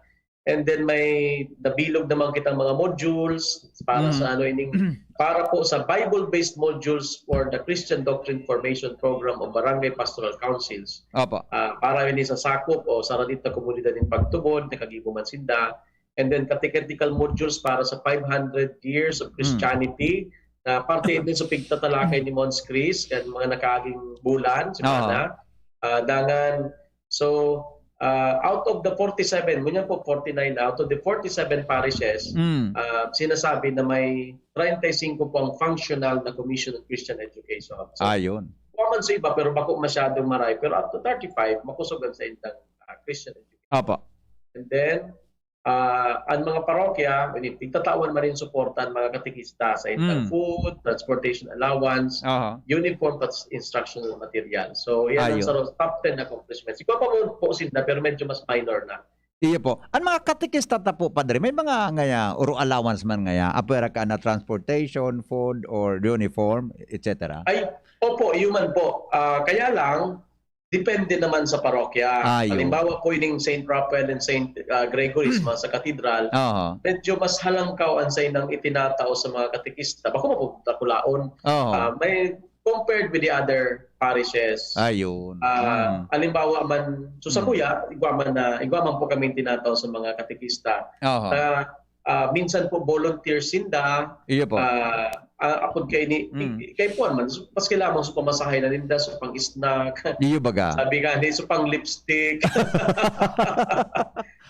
And then may nabilog naman kitang mga modules para Mm. sa ano ining, para po sa Bible-based modules for the Christian Doctrine Formation Program of Barangay Pastoral Councils. Opo. Ah, para ini sa sakop o sa radit na komunidad ng pagtubod, nakagibo man sinda. And then catechetical modules para sa five hundred years of Mm. Christianity, na parte din sa pigtatalakay ni Mons Chris, kan mga nakaaging bulan, Oho. semana. Ah, dangan, so, ah, out of the forty-seven, ngunyan po forty-nine na, out of the forty-seven parishes, Mm. ah, sinasabi na may treinta y cinco po ang functional na Commission on Christian Education. So, Ayun. kuha man sa iba, pero bako masyadong maray. Pero up to thirty-five, makusog ang sa indang, ah, Christian education. Opo. And then, ah, ang mga parokya, ini, pigtatawan man rin suporta ang mga katekista sa indang Mm. food, transportation allowance, Aha. uniform, at instructional material. So, yan ang Ayun. sa top ten accomplishments. Ikaw pa po, po sinda, pero medyo mas minor na. Iyo po. Ang mga katekista ta po, Padre, may mga ngaya, oro allowance man ngaya, apwera ka na transportation, food, or uniform, et cetera? Ay, opo, iyo man po. Ah, kaya lang, depende naman sa parokya. Ayo. Halimbawa po, ining Saint Raphael and Saint, ah, Gregory, sa mga sa katedral, Aha. medyo mas halangkaw ang saindang itinatao sa mga katekista. Bako mapupunta kulaon. Aha. Ah, may, compared with the other parishes. Ayun. Ah, Mm. halimbawa man, so sa Mm. kuya, igwa man na, igwa man po kaming tinatao sa mga katekista. Aha. Na, ah, minsan po volunteer sinda, Iyo po. ah, ah, apod kay ni, Mm. kay puan man, so, maski lamang sa pamasahe na ninda, sa pang-snack. Iyo baga. Sabi nga ni, sa pang-lipstick.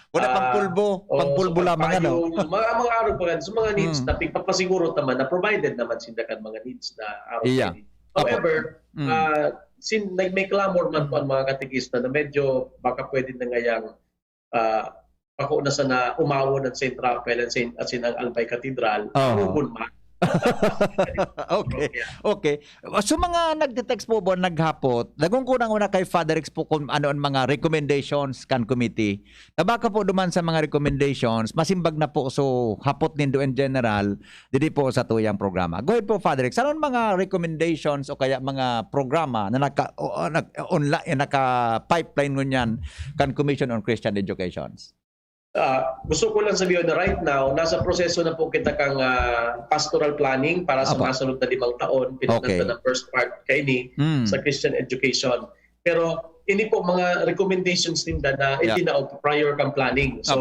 Wala pang Ah, pulbo. o, Pang pulbo sa lamang, ano? pagpayong, mga, mga araw pa yan. So, mga needs Mm. na pigpapasiguro naman na provided naman sinda kan mga needs na araw Iya. pa yan. Opo. However, Mm. ah, sin-, nag-, may clamor man po ang mga katekista na medyo baka pwede na ngayang, ah, ako na sana umawon ang Saint Raphael and Saint, at sinang Albay Cathedral. Oo. Arubon man. Okay. Okay. Okay. So, mga nagte-text po ba, naghapot, nagkukuna una kay Father Rex po kung ano ang mga recommendations kan committee. Tabaka po duman sa mga recommendations, masimbag na po, so, hapot nindo in general, didi po sa tuyang programa. Go ahead po, Father Rex. Ano ang mga recommendations o kaya mga programa na naka-, o, o, nag-, onla-, eh, naka-pipeline ngunyan kan Commission on Christian Educations? Ah, gusto ko lang sabihin na right now, nasa proseso na po kita kang, ah, pastoral planning para sa Apa. mga sunod na limang taon. Pinunta Okay. na ng first part kaini Mm. sa Christian education. Pero ini po mga recommendations ninda na Yeah. itinaw prior kang planning. So,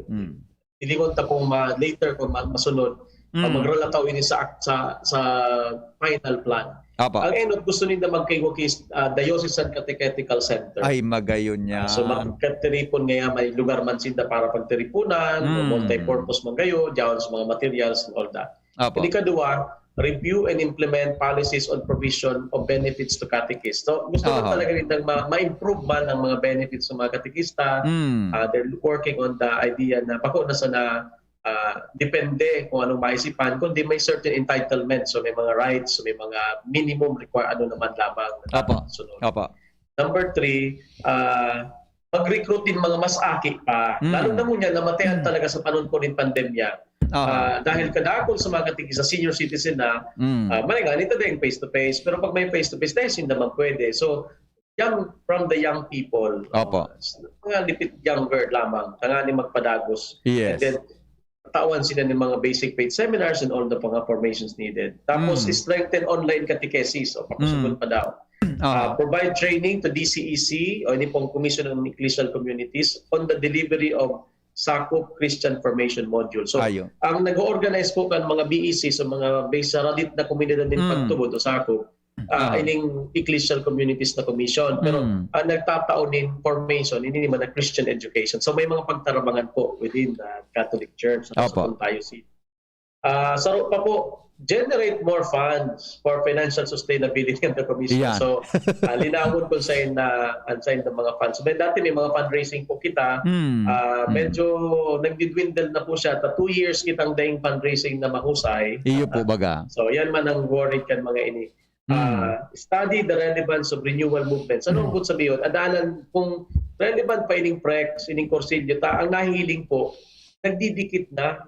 Apa. Mm. hilingon ta kung ma-, later kung ma-, masunod, ah, Mm. magralataw ini sa, sa, sa final plan. Apa. Ang enot gusto ninda magkaiwakis, ah, Diocesan Catechetical Center. Ay, magayon Ah, so, yan. magkatiripon ngaya, may lugar man sinda para pagtiripunan, Mm. multi-purpose man kayo, diyan sa mga materials and all that. Apa. Ikadua, review and implement policies on provision of benefits to catechists. So, gusto lang Aha. talaga nindang ma-, ma-improve man ang mga benefits ng mga katekista. Mm. Ah, they're working on the idea na bako na sana, ah, depende kung anong maisipan, kundi may certain entitlement. So, may mga rights, so may mga minimum require, ano naman lamang na Apa. sunod. Apa. Number three, ah, mag-recruit din mga mas aki pa. Mm. Lalo na ngunyan, namatayan Mm. talaga sa panahon po ng pandemya. Aha. Ah, dahil kadakol sa mga katekista, senior citizen na, Mm. ah, maray nga, nito din face-to-face. Pero pag may face-to-face, dahil hindi naman pwede. So, young, from the young people, Opo. ah, mga lipit younger lamang, tanganing magpadagos. Yes. And then, tawan sila ng mga basic faith seminars and all the mga formations needed. Tapos, Mm. strengthen online catechesis o pakusog Mm. pa daw. Aha. Ah, provide training to D C E C o ini pong Commission on Ecclesial Communities on the delivery of sakop Christian Formation Module. So, Ayo. ang nag-o-organize po kan mga B E C sa mga base sa radit na komunidad din Mm. pagtubod o sakop, ah, Aha. ining Ecclesial Communities na Commission. Pero Mm. ang nagtatao nin formation, ini naman na Christian education. So, may mga pagtarabangan po within the Catholic Church sa Opo. Diocese. Ah, saro pa po, generate more funds for financial sustainability of the commission. Iyan. So, ah, linawon kung saan na, ang saan ng mga funds. May dati may mga fundraising po kita. Hmm, Ah, hmm. medyo nagdidwindle na po siya. Ta two years kitang daing fundraising na mahusay. Iyo po, Ah, baga. so, yan man ang worried kan mga ini. Hmm. Ah, study the relevance of renewal movements. Ano ang Hmm. ibig sabihin? Adalan, kung relevant pa ining prex, ining kursilyo, ta, ang nahihiling po, nagdidikit na.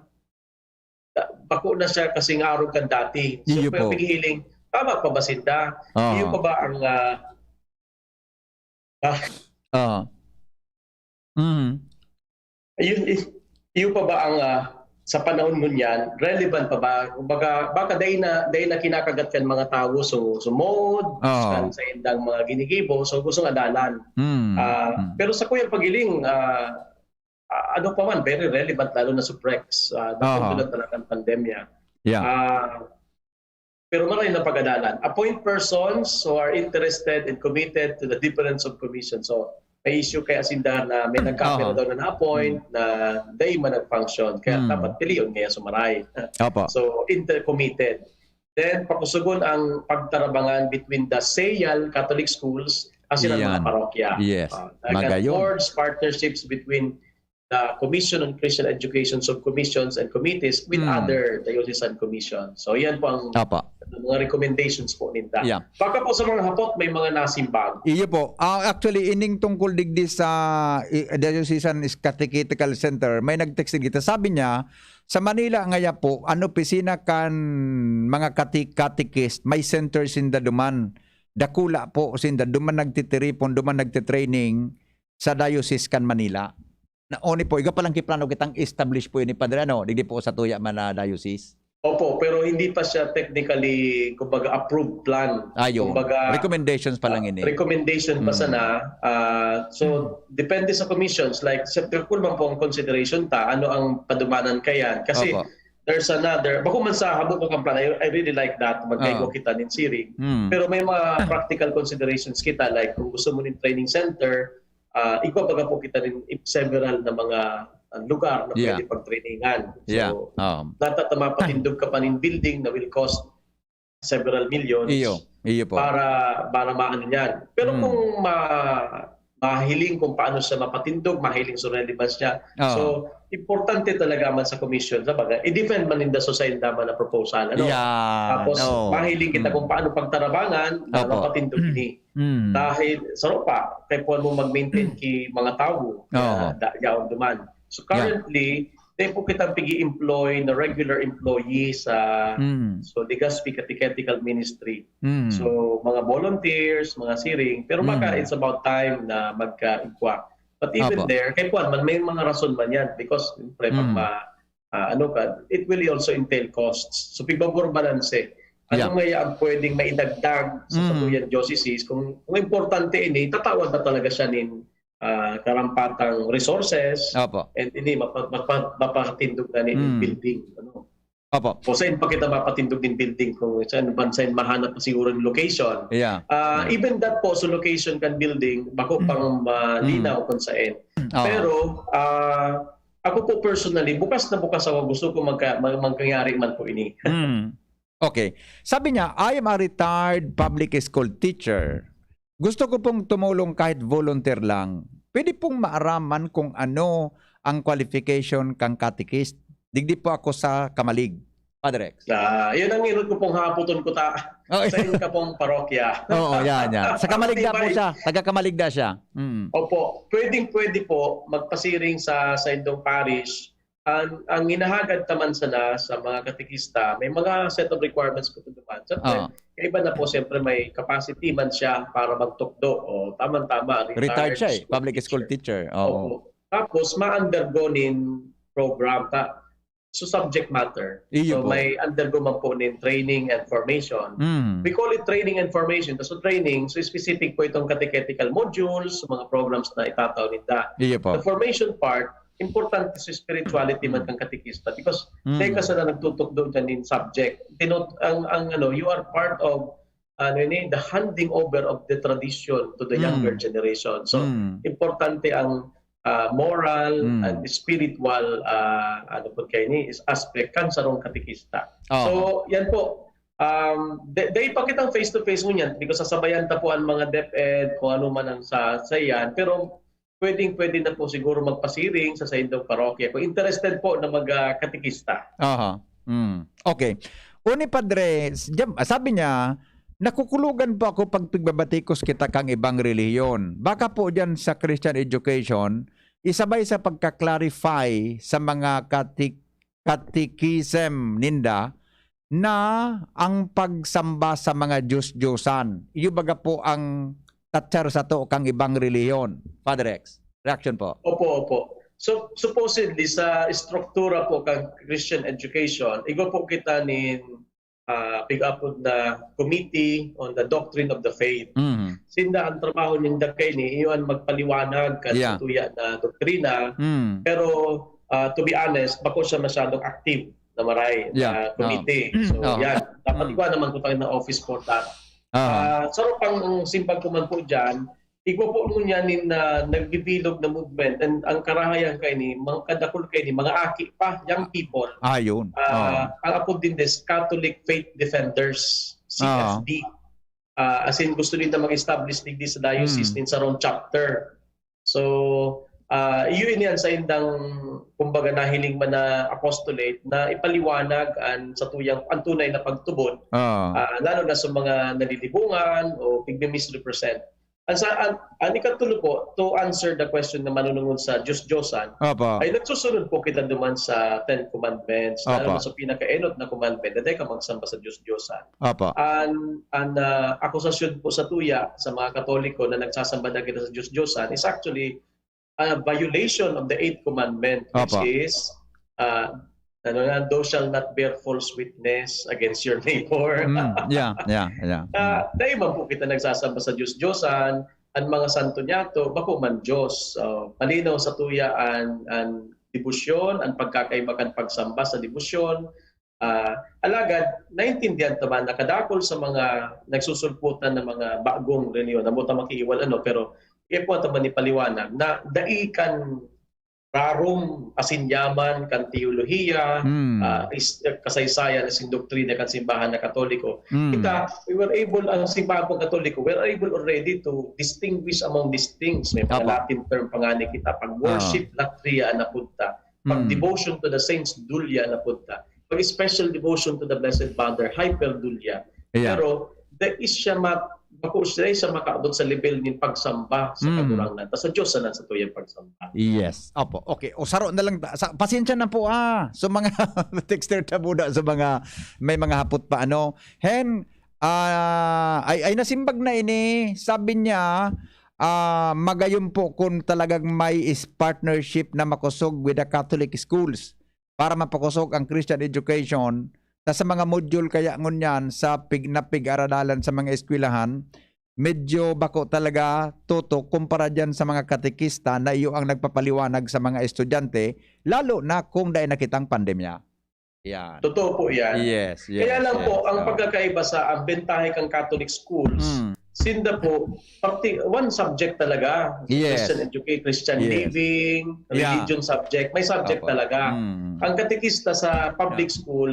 Bako na siya kasing arog kan dati. So, Iyo pero po. pinihiling, tama pa ba sinda? Oo. Iyo pa ba ang, ah, ah, Oo. Mhm. Iyo, iyo, iyo pa ba ang, ah, sa panahon ngunyan, relevant pa ba? Kumbaga, baka dahil na, dahil na kinakagat kan mga tawo, so, so mood, Oo. kan sa indang mga ginigibo, so gusto nga dalan. Mm. Ah, Mm. pero sa kuyang pagiling, ah, ah, ano pa man, very relevant, lalo na sa prex, ah, Aha. napunto na talaga ang pandemya. Yeah. Ah, pero maray na pagadalan. Appoint persons who are interested and committed to the difference of commission. So, may issue kay Hacienda na may nagkapira Aha. daw na na-appoint Hmm. na dai man nag-function. Kaya Hmm. dapat pilion kaya sumaray. Opo. So, intercommitted. Then, pakusugon ang pagtarabangan between the Seyal Catholic Schools at sila mga Iyan. parokya. Yes. Ah, talagang Magayon. boards, partnerships between the Commission on Christian Education Subcommissions and Committees with Hmm. other diocesan commissions. So, yan po ang Apa. mga recommendations po ninda. Yeah. Baka po sa mga hapot, may mga nasimbag. Iyo po. Ah, actually, ining tungkol digdi sa, i-, Diocesan is Catechetical Center, may nag-text din kita. Sabi niya, sa Manila ngaya po, an opisina kan mga kati-, catechist, may center sinda duman. Dakula po sinda, duman nagtitiripon, duman nagtitraining sa Diocese kan Manila. Na, oni po, iga palang kiplano kitang establish po ini, Padre, ano, digdi po sa tuya man na diocese. Opo, pero hindi pa siya technically, kumbaga, approved plan. Ayo. Kumbaga, Recommendations pa lang ah, ini. recommendation pa Mm. sana. Ah, so, Mm. depende sa commissions. Like, sa, kung man po ang consideration ta, ano ang padumanan kayan? Kasi, Opo. there's another, bako man sa habo ko kang plan, I, I really like that, magkaigo Ah. kita nin siring. Mm. Pero may mga practical considerations kita, like, kung gusto mo nin training center, ah, igwa baga po kita rin several na mga, ah, lugar na Yeah. pwede pagtrainingan. So, Yeah. Um. nata ta mapatindog ka pa nin building na will cost several millions Iyo, iyo po. para, para maano niyan. Pero Hmm. kung ma-, mahiling kung paano siya mapatindog, mahiling sa relevance niya. Oo. So, importante talaga man sa commission, sa bagay, i-defend man ninda sa sainda man na proposal, ano? Yeah, Tapos, oo. mahiling kita Hmm. kung paano pagtarabangan na Opo. mapatindog Hmm. ini. Hmm. Dahil, saro pa, kaya po mo mag-maintain Hmm. ki mga tawo, Oo. kaya da-, yaon duman. So, Yeah. currently, may po kitang pigi-employ na regular employee sa, Hmm. so, Legazpi Catechetical Ministry. Hmm. So, mga volunteers, mga siring, pero baka Hmm. it's about time na magka-igwa. But even Opo. there, kay kuwan man, may mga rason man yan because, siyempre, pag Mm. ma, ah, ano ka, it will also entail costs. So, pigbabalanse. Ano Yeah. nga ang pwedeng maidagdag sa Mm. satuyang diocese? Kung, kung importante ini, tatawan na talaga siya nin, ah, karampatang resources Opo. and ini mapa, mapa, mapatindog na nin Mm. building. Ano? Opo. O saan pa kita mapatindog nin building kung saan bansa mahanap pa siguro ng location? Yeah. Ah, Mm. even that po, so location kan building, bako Mm. pang malinaw kung saan. Oo. Pero, ah, ako po personally, bukas na bukas ako, gusto ko magka, mag, magkayari man po ini. Mm. Okay. Sabi niya, "I am a retired public school teacher. Gusto ko pong tumulong kahit volunteer lang. Pwede pong maaraman kung ano ang qualification kang catechist? Digdi po ako sa Camalig." Padre Rex. Ah, yun ang inot ko pong haputon ko ta. Oh, Sa inyo ka pong parokya. Oo, yan, yan. Sa Camalig na po siya. Taga Camalig na siya. Mm. Opo, pwedeng pwede po magpasiring sa sa indong parish. Ang, ang hinahagad naman sana sa mga katekista, may mga set of requirements po naman. Siyempre, Oo. kaiba na po, siyempre may capacity man siya para magtukdo. O, tama-tama, Retired siya eh. Public school teacher. Oo. Opo. Tapos, ma-undergo nin program ta. So, subject matter. Iyo So, po. May undergo man po nin training and formation. Mm. We call it training and formation. So, training, so specific po itong catechetical modules, mga programs na itatao ninda. Iyo po. The formation part, importante sa spirituality man Mm. kang katekista because Mm. teka sa na nagtutukdo dyan in subject. Tinut ang, ang ano, you are part of ano ni, the handing over of the tradition to the younger Mm. generation. So, Mm. importante ang ah, moral Mm. and spiritual ah, ano po kayo ni, is aspect kan sarong katekista. Oo. So, yan po. Um, de, de pa kitang face-to-face ngunyan because sasabayan ta po ang mga DepEd, kung ano man ang sa, sa yan. Pero pwedeng-pwede na po siguro magpasiring sa saindong parokya kung interested po na mag ah, katekista. Aha. Mm. Okay. Uni, Padre, s-, jam-, sabi niya, "Nakukulugan po ako pag pigbabatikos kita kang ibang relihiyon." Baka po diyan sa Christian education, isabay sa pagka-clarify sa mga kati-, catechism ninda na ang pagsamba sa mga Diyos-Diyosan. Iyo baga po ang tatsar sato kang ibang relihiyon. Padre Rex, reaction po. Opo, opo. So, supposedly, sa estruktura po kang Christian education, igwa po kita nin ah, pig-apod na Committee on the Doctrine of the Faith. Mm. Sinda ang trabaho ninda kaini, iyo ang magpaliwanag kan Yeah. satuya na doktrina. Mm. Pero, ah, to be honest, bako siya masyadong active na maray Yeah. na committee. So, Oh. yan. Dapat Mm. igwa naman ko tayo na office for that. Ah. Ah, saro pang simbag ko man po dyan, igwa po ngunyan nin, ah, nagbibilog na movement. And ang karahayan kaini, mga kadakul kaini, mga aki pa, young people. Ah, yun. Ah, ang apod din is Catholic Faith Defenders, C F D. Ah, as in, gusto nila mag-establish digdi sa diocese Hmm. nin sarong chapter. So, ah, iyo ini ang saindang, kumbaga, nahiling man na apostolate na ipaliwanag ang satuyang, ang tunay na pagtubod, Ah. ah, lalo na sa mga nalilibungan o pigmi-misrepresent. Ang sa, ang, ang ikatulo po, to answer the question na manunungod sa Diyos-Diyosan, Opo. ay nagsusunod po kita duman sa Ten Commandments, lalo Opo. na sa pinakaenot na commandment, na dai ka magsamba sa Diyos-Diyosan. Opo. An, an, ah, akusasyon po sa tuya, sa mga Katoliko na nagsasamba na kita sa Diyos-Diyosan, is actually a violation of the eighth commandment, which Opo. is, ah, ano na, "Thou shalt not bear false witness against your neighbor." Mm, yeah, yeah, yeah. Ah, dai man po kita nagsasamba sa Diyos-Diyosan, ang mga santo niyato, bako man Diyos. So, malinaw sa tuya an, an debosyon, ang pagkakaiba kan pagsamba sa debosyon. Ah, alagad, naintindihan ta man na kadakul sa mga nagsusulputan ng mga bagong reliyon, amo ta makiiwal ano, pero iya po ta man ipaliwanag na dai kan rarom asin yaman kan teolohiya, Mm. ah, is, kasaysayan asin doktrina kan simbahan na Katoliko. Mm. Kita, we were able, ang simbahan pong Katoliko, we were able already to distinguish among these things. May mga Apo. Latin term pa nga ni kita. Pag worship latria an apod ta. Pag Mm. devotion to the saints, dulia an apod ta. Pag special devotion to the Blessed Mother, hyperdulia. Yeah. Pero, dai siya ma-, bako siya, dai siya makaabot sa level nin pagsamba sa Mm. Kagurangnan. Ta sa Diyos na sa tuyang pagsamba. Yes. Opo. Okay. O, saro na lang. ta-, Sa, pasensya na po, ah. So, mga texter ta muna sa mga, may mga hapot pa, ano. Hen, ah, ay, ay, nasimbag na ini. Sabi niya, ah, magayon po kung talagang may is partnership na makosog with the Catholic schools para mapakosog ang Christian education. Ta sa mga module kaya ngunyan sa pig-, na pig-aradalan sa mga eskwelahan, medyo bako talaga, Toto, kumpara diyan sa mga katekista na iyo ang nagpapaliwanag sa mga estudyante, lalo na kung dai nakitang pandemya. Yan. Totoo po yan. Yes, yes, Kaya lang po, yes. ang Oo. pagkakaiba sa, ang bentahe kang Catholic schools, Mm. sinda po, parti-, one subject talaga. Yes. Christian education, Christian Yes. living, Yeah. religion subject, may subject Opo. talaga. Mm. Ang katekista sa public Yeah. school,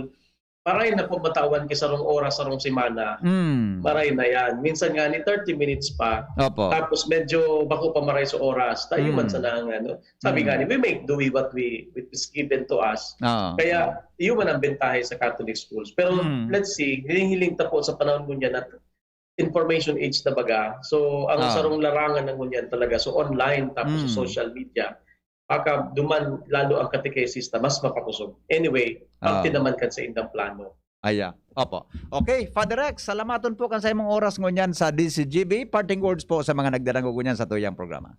maray na po matawan ki sarong oras, sarong semana. Mm. Maray na yan. Minsan nga ni thirty minutes pa. Opo. Tapos medyo bako pa maray sa oras. Tayo man Mm. sana ang ano. Sabi Mm. nga ni, "We make do with what we, what is given to us." Oo. Kaya, yun man ang bentahe sa Catholic schools. Pero, Mm. let's see, hiling-hiling ta po sa panahon ngunyan na information age na baga. So, ang Ah. sarong larangan na ngunyan talaga, so online, tapos sa Mm. social media, baka duman lalo ang catechesis na mas mapakosog. Anyway, parte Ah. naman kan sa indang plano. Aya. Opo. Okay, Father Rex, salamaton po kan sa imong oras ngunyan sa D C G B. Parting words po sa mga nagdarangog ngunyan sa tuyang programa.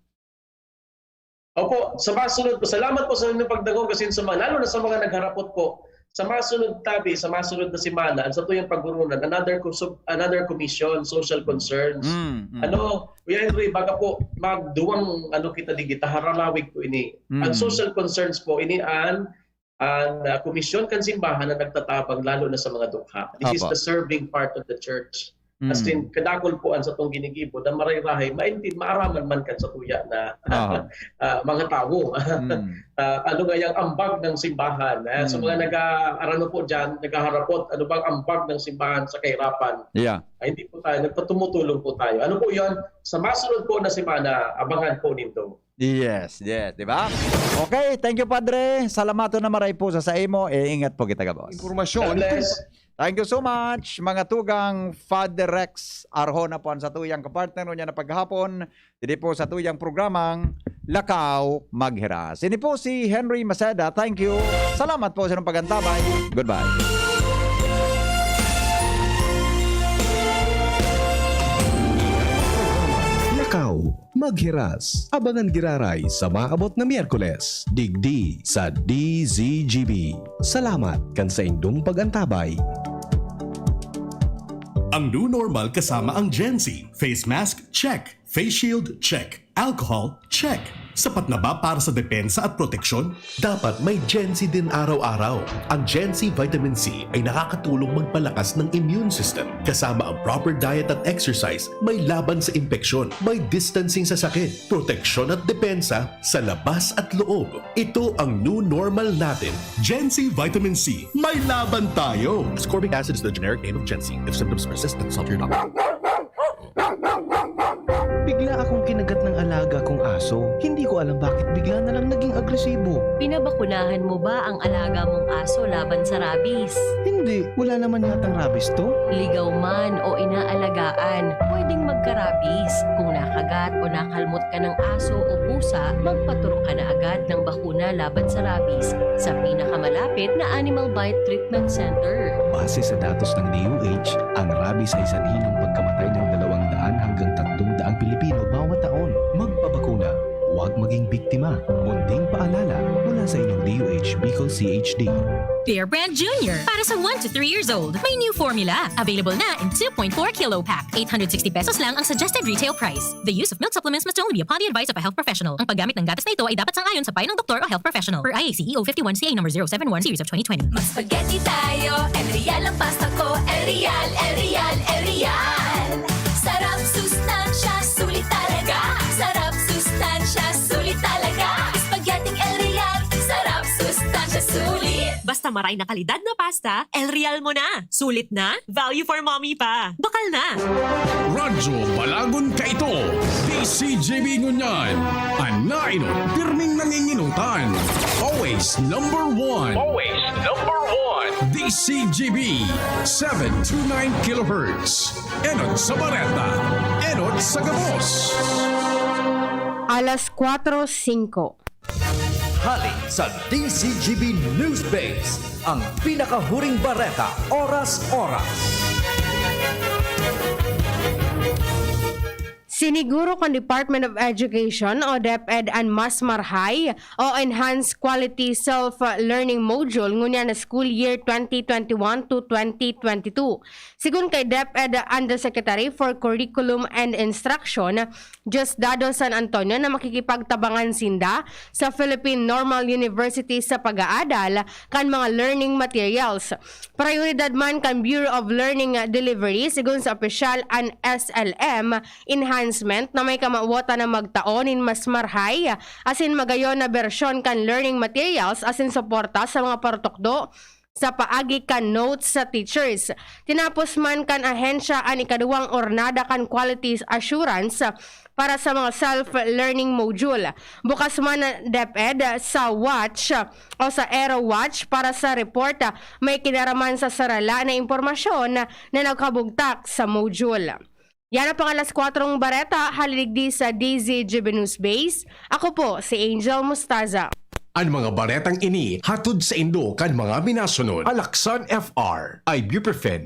Opo, sa masunod po, salamat po sa inyong pagdangog asin sa mga, lalo na sa mga nagharapot po. Sa masunod tabi, sa masunod na semana, ang satuyang paggurunan, another co-, sub-, another commission, social concerns. Mm, mm. Ano, Kuya Henry, baga po, magduwang ano kita digita, haralawig po ini. Ang Mm. social concerns po, ini an, an, ah, komisyon kan simbahan na nagtatabang lalo na sa mga dukha. This is Opo. the serving part of the church. As Mm. in, kadakul po an satong ginigibo na maray-rahay, maintin-, maaraman man kan satuya na, Aha. ah, mga tawo. Mm. Ah, ano nga yang ambag ng simbahan? Ah, sa Mm. mga nag-aarano po diyan, naghaharapot, ano bang ambag ng simbahan sa kahirapan? Yeah. Ay, hindi po tayo, nagpatumutulong po tayo. Ano po yon? Sa masunod po na semana, abangan po nindo. Yes, yes, di ba? Okay, thank you, Padre. Salamaton na maray po sa saimo. Eh, ingat po kita, boss. Impormasyon. God bless. Thank you so much, mga tugang. Father Rex Arjona po ang satuyang kapartner ngunyan na paghapon. Didi po sa tuyang programang Lakaw Maghiras. Ini po si Henry Maceda. Thank you. Salamat po sa inyong pag-antabay. Goodbye. Lakaw Maghiras. Abangan giraray sa maabot na Miyerkules, digdi sa D Z G B. Salamat kan saindong pag-antabay. Ang new normal kasama ang Gen Z. Face mask, check. Face shield, check. Alcohol, check. Sapat na ba para sa depensa at proteksyon? Dapat may Gen Z din araw-araw. Ang Gen Z Vitamin C ay nakakatulong magpalakas ng immune system. Kasama ang proper diet at exercise, may laban sa impeksyon, may distancing sa sakit, proteksyon at depensa sa labas at loob. Ito ang new normal natin. Gen Z Vitamin C, may laban tayo! Ascorbic acid is the generic name of Gen Z. If symptoms persist, consult your doctor. Bigla akong kinagat ng alaga kong aso. Hindi ko alam bakit bigla na lang naging agresibo. Pinabakunahan mo ba ang alaga mong aso laban sa rabies? Hindi, wala naman yatang rabies to. Ligaw man o inaalagaan, pwedeng magka-rabies. Kung nakagat o nakalmot ka ng aso o pusa, magpaturok ka na agad ng bakuna laban sa rabies sa pinakamalapit na Animal Bite Treatment Center. Base sa datos ng D O H, ang rabies ay sanhi ng pagkamatay ng dalawang daan hanggang tatlong daang Pilipino bawat taon. Magpabakuna, huwag maging biktima. Munting paalala mula sa inyong D O H Bicol C H D. Bear Brand Junior, para sa one to three years old. May new formula. Available na in two point four kilo pack. Eight hundred sixty pesos lang ang suggested retail price. The use of milk supplements must only be upon the advice of a health professional. Ang paggamit ng gatas na ito ay dapat sang-ayon sa payo ng doktor o health professional. Per I A C E O fifty-one C A number zero seven one series of twenty twenty. Mas spaghetti tayo, El Real ang pasta ko, El Real, El Real, El Real. Sarap, sustansya, sulit talaga. Sarap, sustansya, sulit talaga. Spaghetti El Real, sarap, sustansya, sulit. Basta maray na kalidad na pasta, El Real mo na. Sulit na, value for mommy pa. Bakal na! Radyo Balagon Kaito, D C G B ngunyan. An nainot, pirming nanginginutan. Always number one. Always number one. D C G B, seven two nine kilohertz. Enot sa bareta, enot sa gabos. Alas kwatro singko. Hali sa D C G B News Base, ang pinakahuring bareta, oras-oras. Siniguro kan Department of Education o DepEd an mas marahay o Enhanced Quality Self-Learning Module ngunyan na school year twenty twenty-one to twenty twenty-two. Sigon kay DepEd Undersecretary for Curriculum and Instruction, Diosdado San Antonio, na makikipagtabangan sinda sa Philippine Normal University sa pag-aadal kan mga learning materials. Prioridad man kan Bureau of Learning Delivery, sigon sa opisyal, an S L M enhancement na may kamawotan na magtao nin mas marahay asin magayon na bersyon kan learning materials asin suporta sa mga parutukdo sa paagi kan notes sa teachers. Tinapos man kan ahensya an ikaduwang ornada kan quality assurance para sa mga self-learning module. Bukas man ang DepEd sa Watch o sa Aero Watch para sa report may kinaraman sa sarala na impormasyon na nagkabugtak sa module. Yan ang pang alas kwatrong bareta, haliligdi sa D Z G B News Base. Ako po si Angel Mustaza. An mga baretang ini hatod saindo kan mga minasunod: Alaksan F R, ibuprofen,